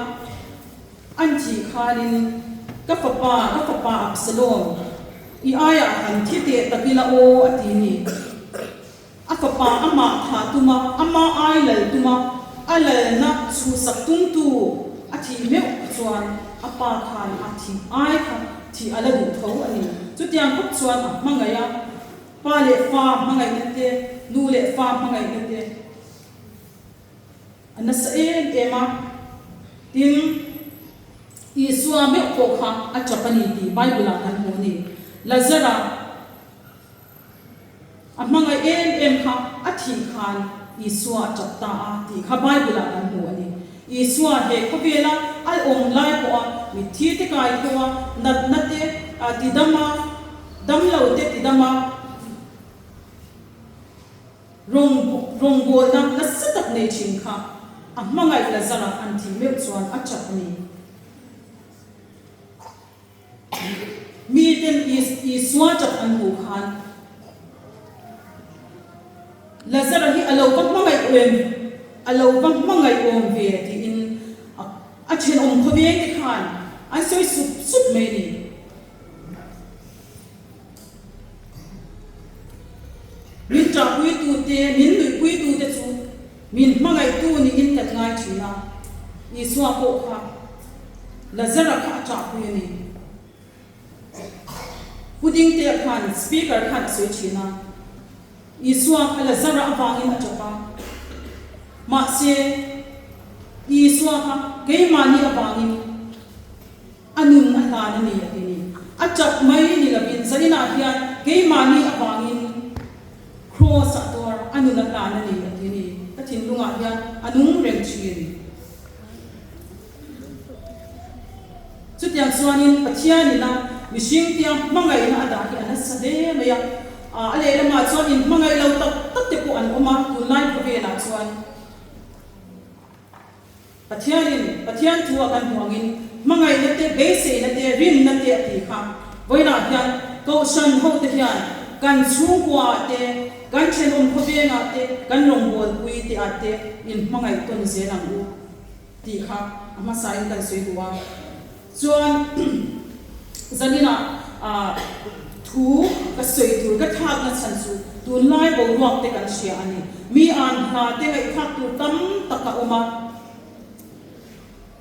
E: an thih khanin, Ka fapa, ka fapa Absalom, i aiah han thi teh tak ila aw, a ti ni. fapa amah thah tuma, ama ai lal tuma, a lalna chhuhsak tumtu a thih meuh chuan a pa khan a thih ai kha thih a la duh tho a ni. Chutiang khawp chuan a hmangaih a, pa leh fa hmangaihna te, nu leh fa hmangaihna te a nasa em em a. Tin, Isua meuh pawh kha a tap a ni tih Bible-ah kan hmu a ni. Lazara. A hmangaih em em kha a thih khan Isua a tap ta a tih kha Bible-ah kan hmu a ni. Isua he khawvela a awm lai pawha mitthi te kai tho a, natna te ti dam a, damlo te ti dam a, rawng rawngbawlna nasa tak nei thin kha a hmangaih Lazara an thih meuh chuan a tap a ni. Miten Isua tap an hmuh khan Lazara hi a lo va hmangaih em, a lo va hmangaih awm ve tiin a thenawm khawveng te khan an sawi sup sup mai a ni. Min ṭahpuitute, min nuihpuitute chu min hmangaihtu niin kan ngai ṭhin a. Isua pawh kha Lazara kha a ṭahpui a ni. Pu Dingtea khan speaker khan a sawi ṭhin a, Isua kha Lazara avangin a ṭap a. Mahse, Isua kha keimahni avangin A nun a hlan a ni a ti ni. A chap mai ni lovin zaninah hian keimahni avangin Kraws ah tuar a nun a hlan a ni a ti ni. Ka thinlungah hian a nung reng thin. Chutiang chuanin Pathianina mihring tia hmangaihna a dah hi a nasa hle mai a. A lehlamah chuan inhmangaih lo tak tak te pawh an awm a tunlai khawvelah chuan. Pathianin Pathian thu a kan hmuh angin hmangaihna te, beiseina te, rinna te a ti kha. Vawiinah hian Kohhran hote hian kan chhungkuaah te, kan thenawm khawvengah te, kan rawngbawlpui te ah te in hmangaih tawn zel ang u tih kha a hmasain kan sawi duh a. Chuan zaninah thu ka sawi tur ka thlakna chhan chu tunlai boruak te kan hria a ni. Mi an hla te ngaihthlak tur tam tak a awm a.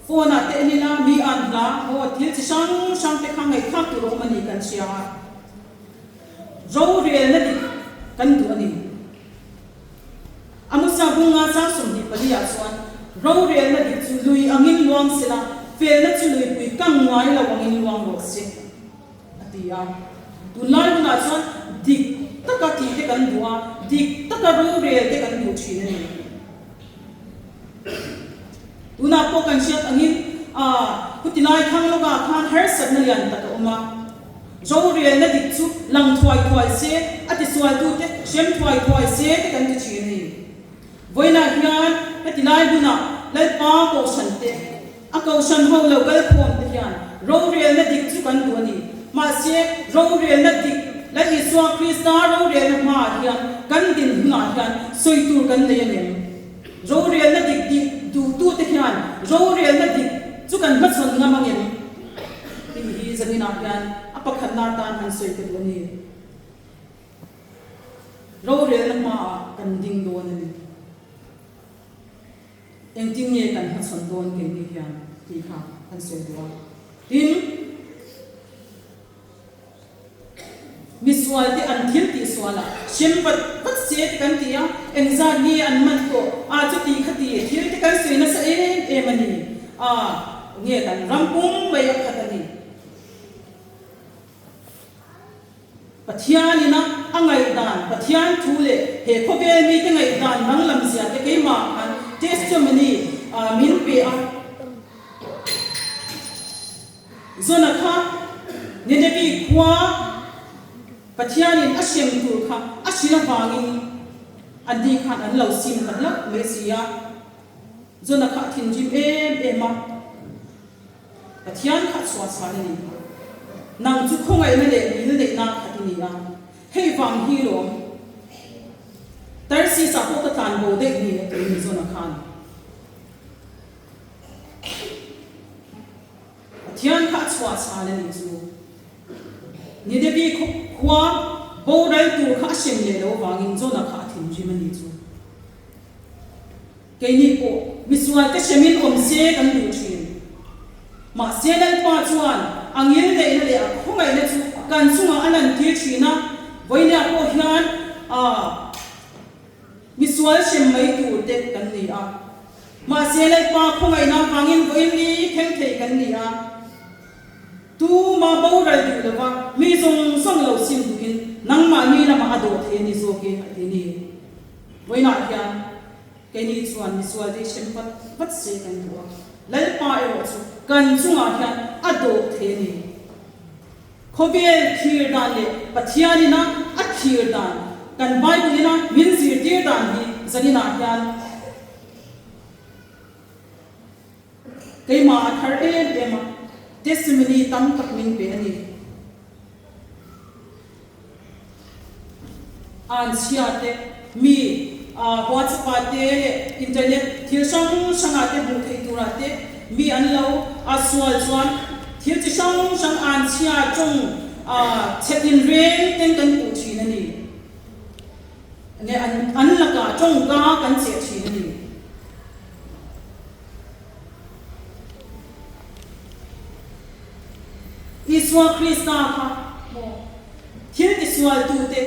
E: Phone ah te en ila mi an hla maw thil chi hrang hrang te kha ngaihthlak tur a awm a ni kan hria a. Rorelna dik kan duh a ni. Amosa bunga chang 24 ah chuan, Rorelna dik chu lui angin luang sela, felna chu luipui kang ngai lo angin luang rawh se, a ti a. Tunlai hunah chuan dik taka tih te kan duh a, dik taka rorel te kan duh thin a ni. Tunah pawh kan hriat angin, khuti lai thlang lawkah khan harsatna lian tak a awm a. Rorelna dik chu lang thuai thuai se, a tisualtute hrem thuai thuai se te kan ti thin a ni. Vawiinah hian heti lai hunah Lalpa Kohhran te, a Kohhran ho lo kal khawm te hian rorelna dik chu kan duh a ni. Mahse, rorelna dik Lal Isua Krista rorelna hmaah hian kan din hunah hian sawi tur kan nei a ngem? Rorelna dik tih duhtute hian rorelna dik chu kan hmachhawn ngam angem tih hi zaninah hian a pakhatna atan han sawi ka duh a ni. Rorelna hmaah kan ding dawn a ni. Engtin nge kan hmachhawn dawn keini hian tih kha kan sawi duh a. Tin. Misual te an thil tih sual a, hrem vat vat se te kan ti a, engzat nge an man tawh a chuti khati thil te kan sawi nasa em em a ni a, nge kan ram pum mai a khat a ni. Pathian ina a ngaihdan, Pathian thu leh he khawvel mite ngaihdan danglam zia te keimah khan testimony min pe a. Zona kha Ninevi khua Pathianin a hrem tur kha a hrilh avangin anni khan an lo sim ta hlauh mai si a. Zona kha a thinrim em em a, Pathian kha a chhuah chhan a ni. Nang chu khawngaihna leh mil neihna khat i ni a, hei vang hi lawm Tarsis-ah pawh ka tlan bo daih ni a ti a ni Zona khan. Pathian kha a chhuah chhan a nih chu. Ninevi khua boral tur kha a hrem leh lo vangin Jonah kha a thinrim. thinrim a nih chu. Keini pawh misualte hremin awm se kan duh thin. Mahse Lalpa chuan a ngilneihna leh a khawngaihna chu kan chungah a lantir thin a, vawinia pawh hian a misual hrem mai tur te kan ni a. Mahse Lalpa khawngaihna avangin vawiin ni thleng thei kan ni a. Tuma boral duh lova mi zawng zawng lo sim duhin nangmahni lamah a dawh thei a ni zawk e a ti ni. Vawiinah hian keini chuan misual te hrem vat vat se kan duh a, Lalpa erawh chu kan chungah hian a dawh thei a ni. Khawvel thlir dan leh Pathianina a thlir dan, kan Bible-ina min zirtir dan hi zaninah hian keimah a thar em em a, testimony tam tak min pe a ni. Anchhia te, mi WhatsApp ah te leh internet thil hrang hrang ah te hmuh theih tur ah te mi an lo a sual chuan thil chi hrang hrang anchhia tawng chhe tinreng ten kan puh thin a ni. Nge an lakah tawngka kan cheh thin a ni. Isua Krista kha maw thil tisualtute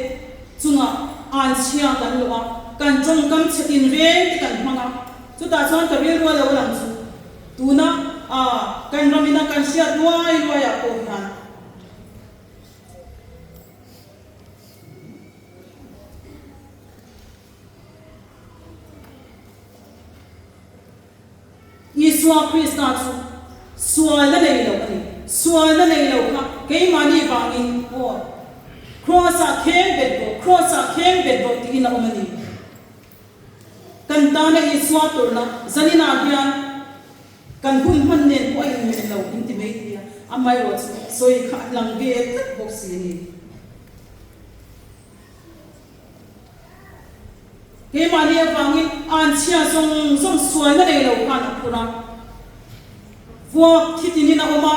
E: chungah anchhia kan lo a, kan tawngkam chhe tinreng te kan hmang a, chutah chuan ka rilru a lo lang chu tuna kan ramina kan hriat luai luaiah pawh hian. Isua Krista chu sualna nei lo a ni. Sualna nei lo kha keimahni vangin aw, Kraws-ah kheng bet rawh, Kraws-ah kheng bet rawh tiin a awm a ni. Kan tana Isua tawrhna zaninah hian kan hun hman nen pawh a inmeh lo inti mai thei a, amaherawhchu sawi kha a lang ve tlat bawk si a ni. Keimahni avangin anchhia zawng zawng sualna nei lo khan a phur a, vuak thi tinin a awm a,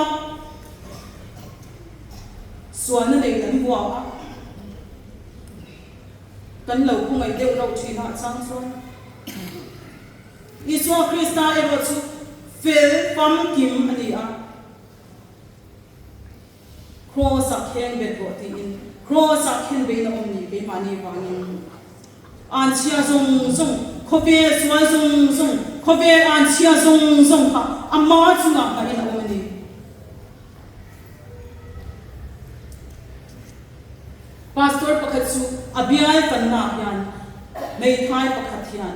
E: sualna nei an vuak a, kan lo khawngaih deuh rauh thin a a chang chuan Isua Krista erawh chu fel famkim a ni a. Kraws-ah kheng bet rawh tiin Kraws-ah khen bein a awm ni keimahni vangin. Anchhia zawng zawng, khawvel sual zawng zawng, khawvel anchhia zawng zawng kha ama chungah nghahin a awm a ni. Pastor pakhat chu a bial fannaah hian hmeithai pakhat hian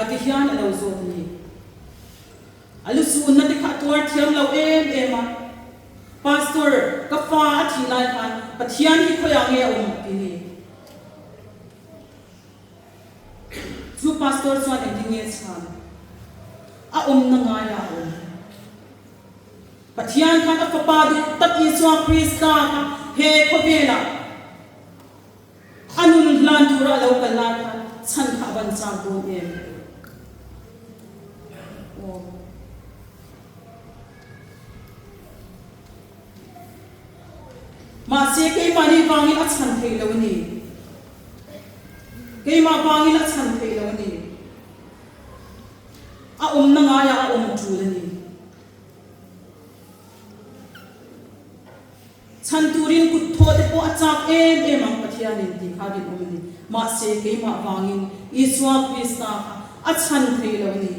E: ti hian a lo zawt a ni. A lu sunna te kha a tuar thiam lo em em a, Pastor, ka fa a thih lai khan Pathian hi khawiah nge a awm? ti ni. Chu Pastor chuan engtin nge chhan? A awmna ngaiah a awm. Pathian khan a fapa duh tak Isua Krista kha he khawvelah A nun hlan tura a lo kal lai khan chhan kha a van chak dawn em? Aw. Mahse keimahni vangin a chhan thei lo a ni. Keimah vangin a chhan thei lo a ni. A awmna ngaiah a awm tul a ni. Chhan turin kut thaw te pawh a chak em em ang Pathianin tih kha rinawm a ni. Mahse keimah vangin Isua Krista kha a chhan thei lo a ni.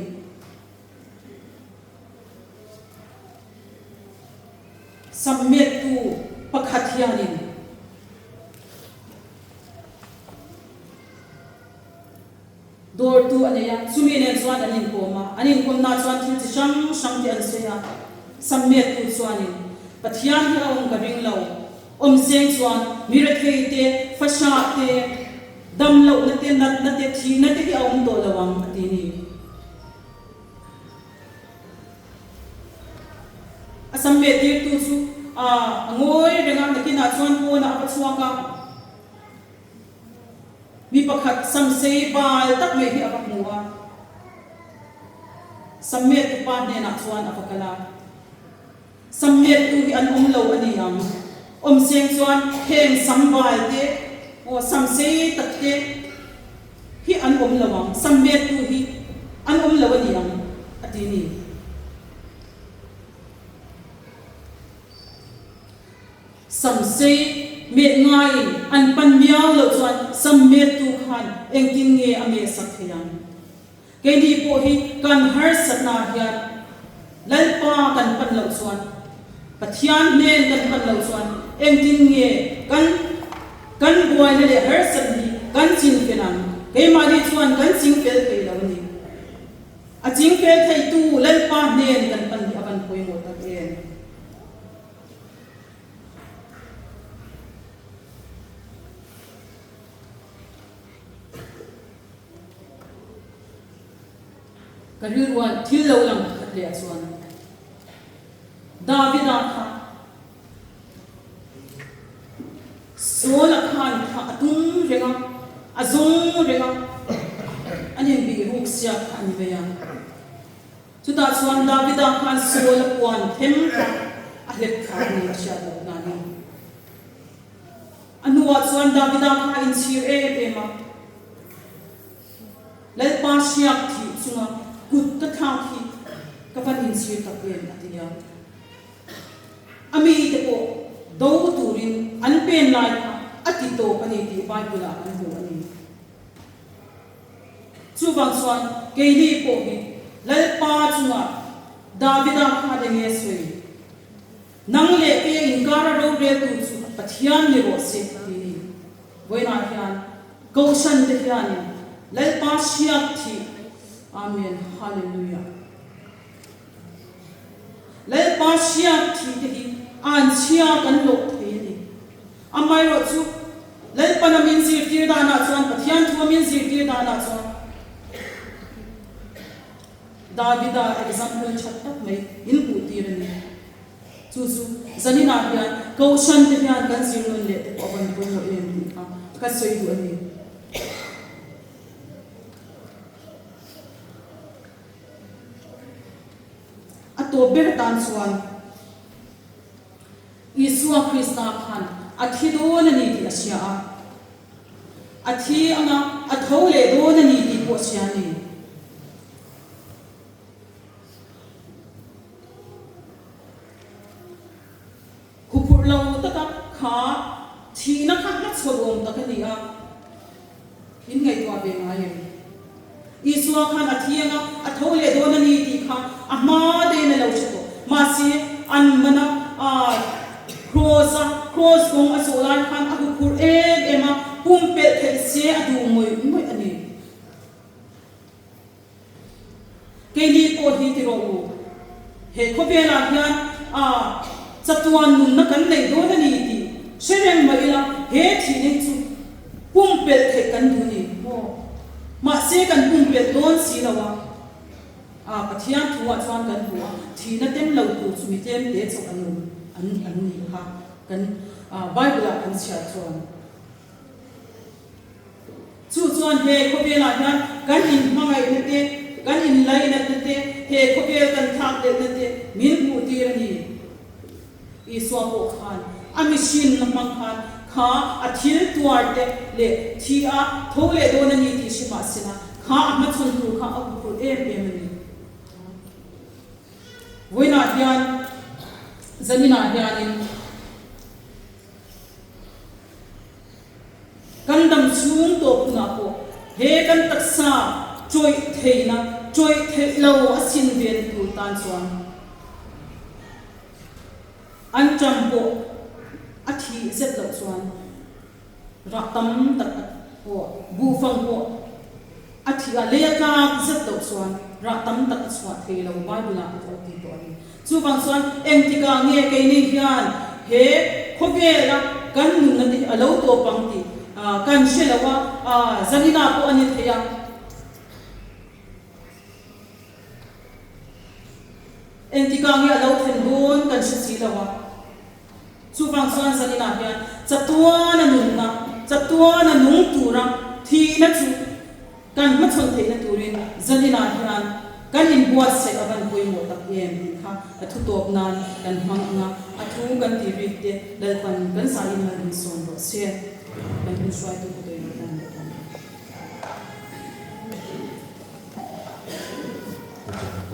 E: Sammettu pakhat hianin. Dawrtu a nei a, chumi nen chuan an inkawm a, an inkawmna chuan thil chi hrang hrang te an sawi a. Sammettu chuanin, Pathian hi a awm ka ring lo, awm seng chuan mi rethei te, fahrah te, dam lohna te, natna te, thihna te hi a awm tawh lo ang, a ti ni. A sammet tirtu chu a ngawi reng a, nakinah chuan pawnah a va chhuak a. Mi pakhat samsei bal tak mai hi a va hmu a, Sammettu pa hnenah chuan a va kal a. Sammettu hi an awm lo a ni ang. Awmseng chuan heng sam bal te, aw samsei tak te, hi an awm lo ang, sam mettu hi an awm lo a ni ang, a ti ni. Sam sei meh ngaiin an pan miau loh chuan sam mettu khan engtin nge a mehsak thei ang? Keini pawh hi kan harsatnaah hian Lalpa kan pan loh chuan, Pathian hnen kan pan loh chuan engtin nge kan kan buaina leh harsatna hi kan chingfel ang? Keimahni chuan kan chingfel thei lo a ni. A chingfel theitu Lalpa hnen kan pan hi a van pawimawh tak em? Ka rilruah thil lo lang pakhat leh ah chuan Davida kha Saul-a khan kha a tum reng a, a zawng reng a, an inbih ruk siak kha a ni mai a. Chutah chuan Davida khan Saul-a puan them kha a hlep thla a ni a hriat loh hnanin. A hnuah chuan Davida kha a inchhir em em a, Lalpa hriak thih chunga kut ka thlak hi ka van inchhir tak em a ti a. A mite pawh do turin an pen lai kha a ti tawp a ni tih Bible-ah kan hmu a ni. Chuvang chuan keini pawh hi Lalpa chungah Davida kha enge a sawi? Nang leh kei a inkara roreltu chu Pathian ni rawh se a ti ni. Vawiinah hian Kohhran te hianin Lalpa hriat thih Amen Hallelujah Lalpa hriat thih te hi anchhia kan lawh thei a ni. Amaherawhchu Lalpan a min zirtir danah chuan Pathian thu a min zirtir danah chuan Davida example tha tak mai in hmuh tir a ni. Chu chu zaninah hian Kohhran te hian kan zir nawn leh te pawh a van pawimawh em tih kha ka sawi duh a ni. A tawp ber atan chuan Isua Krista khan a thi dawn a ni tih a hria a. A thi anga a tho leh dawn a ni tih pawh hria a ni. Huphurh lo taka kha thihna kha hmachhawn awm tak a ni a, in ngaihtuah ve ngai em? Isua khan a thi anga a tho leh dawn a ni tih kha a hma deuhin a lo hre tawh. Mahse, an mana Kraws-a Kraws kawng a zawh lai khan a huphurh em em a, pumpelh theih se a duh ngawih ngawih a ni. Keini pawh hi ti rawh u, he khawvelah hian a chatuan nunna kan nei dawn a ni tih hre reng mah ila, he thihna hi chu pumpelh theih kan duh ni maw? Mahse kan pumpelh dawn si lo a, a Pathian thuah chuan kan hmu a, thihna tem lo tur chu mi tlem te chauh an awm an an nih kha kan Bible-ah kan chhiar chuan. Chu chuan he khawvelah hian kan inhmangaihna te, kan inlainatna te, he khawvel kan thlak delhna te min hmuhtir a ni. Isua pawh khan a mihrinna hmang khan kha a thil tuar te leh thi a tho leh dawn a ni tih hre mah sela kha a hmachhawn tur kha a huphurh em em a ni. Vawiinah hian zaninah hianin. Kan dam chhung tawp hunah pawh he kan taksa chawih theihna, chawih theih lo a sin ve na tur tan chuan an ṭam pawh a thih zet loh chuan rah tam tak pawh buhfang pawh a thih a, lei a tlak zet loh chuan rah tam tak a chhuah thei lo Bible ah a lo ti tawh a ni. Chuvang chuan engtikah nge keini hian he khawvela kan nunna te hi a lo tawp ang tih kan hre lo a, zaninah pawh a ni thei a. Engtikah nge a lo thlen dawn kan hre si lo a. Chuvang chuan zaninah hian chatuana nunna, chatuana nung tura thihna chu Kan hmachhawn theihna turin zaninah hian kan inbuatsaih a van pawimawh tak em tih kha a thu tawp nan kan hmang ang a, a thu kan tih rik te Lalpan kan zain mal min sawn rawh se. Kan hun hruaitu ka dawi lo tan leh tan.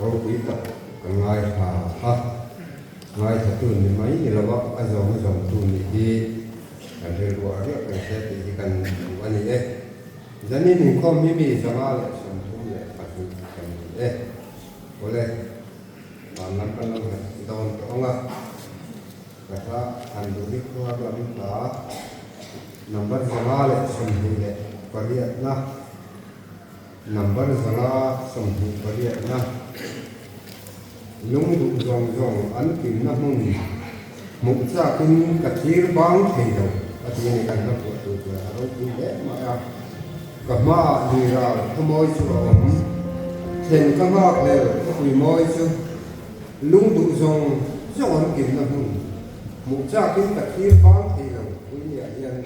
A: ropui tak kan ngaithla a, ngaithlatu ni mai ni lova a zawm a zawmtu nih hi kan rilruah riak reng se tih hi kan duh a ni e. Zanin inkhawm hi mi 132 kan ni e. Awle, van lam kan lo nghet dawn tawh ang a, ka hla han duh hi khuar lam hla number 128 na. Number 128 na lung duh zawng zawng an kimna hmun hmuh chakin ka thlir bang thei lo a ti a ni. Kan hla phuah tur chuan a ropui hle mai a, ka hmaah lui ral khawmawi chu a awm, thlen ka nghak hlel khawpui mawi chu lung duh zawng zawng an kimna hmun hmuh chakin ka thlir bang thei lo puinia hian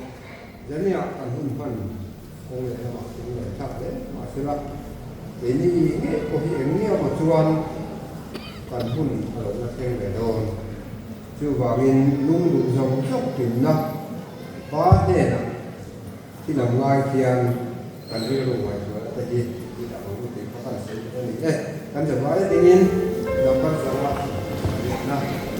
A: Zania kan hun hman kawng leh lamah tum leh thlak hle mahsela keini ngei pawh hi eng nge maw chuan kan hun a lo la thleng ve dawn. Chuvangin lung duh zawng zawng hlimna pa hnenah thil ang ngai khian kan rilru ngaihtuahna te hi i dah ang u tih kha kan sawi duh a ni e. Kan zavai dingin number zanga pariatna.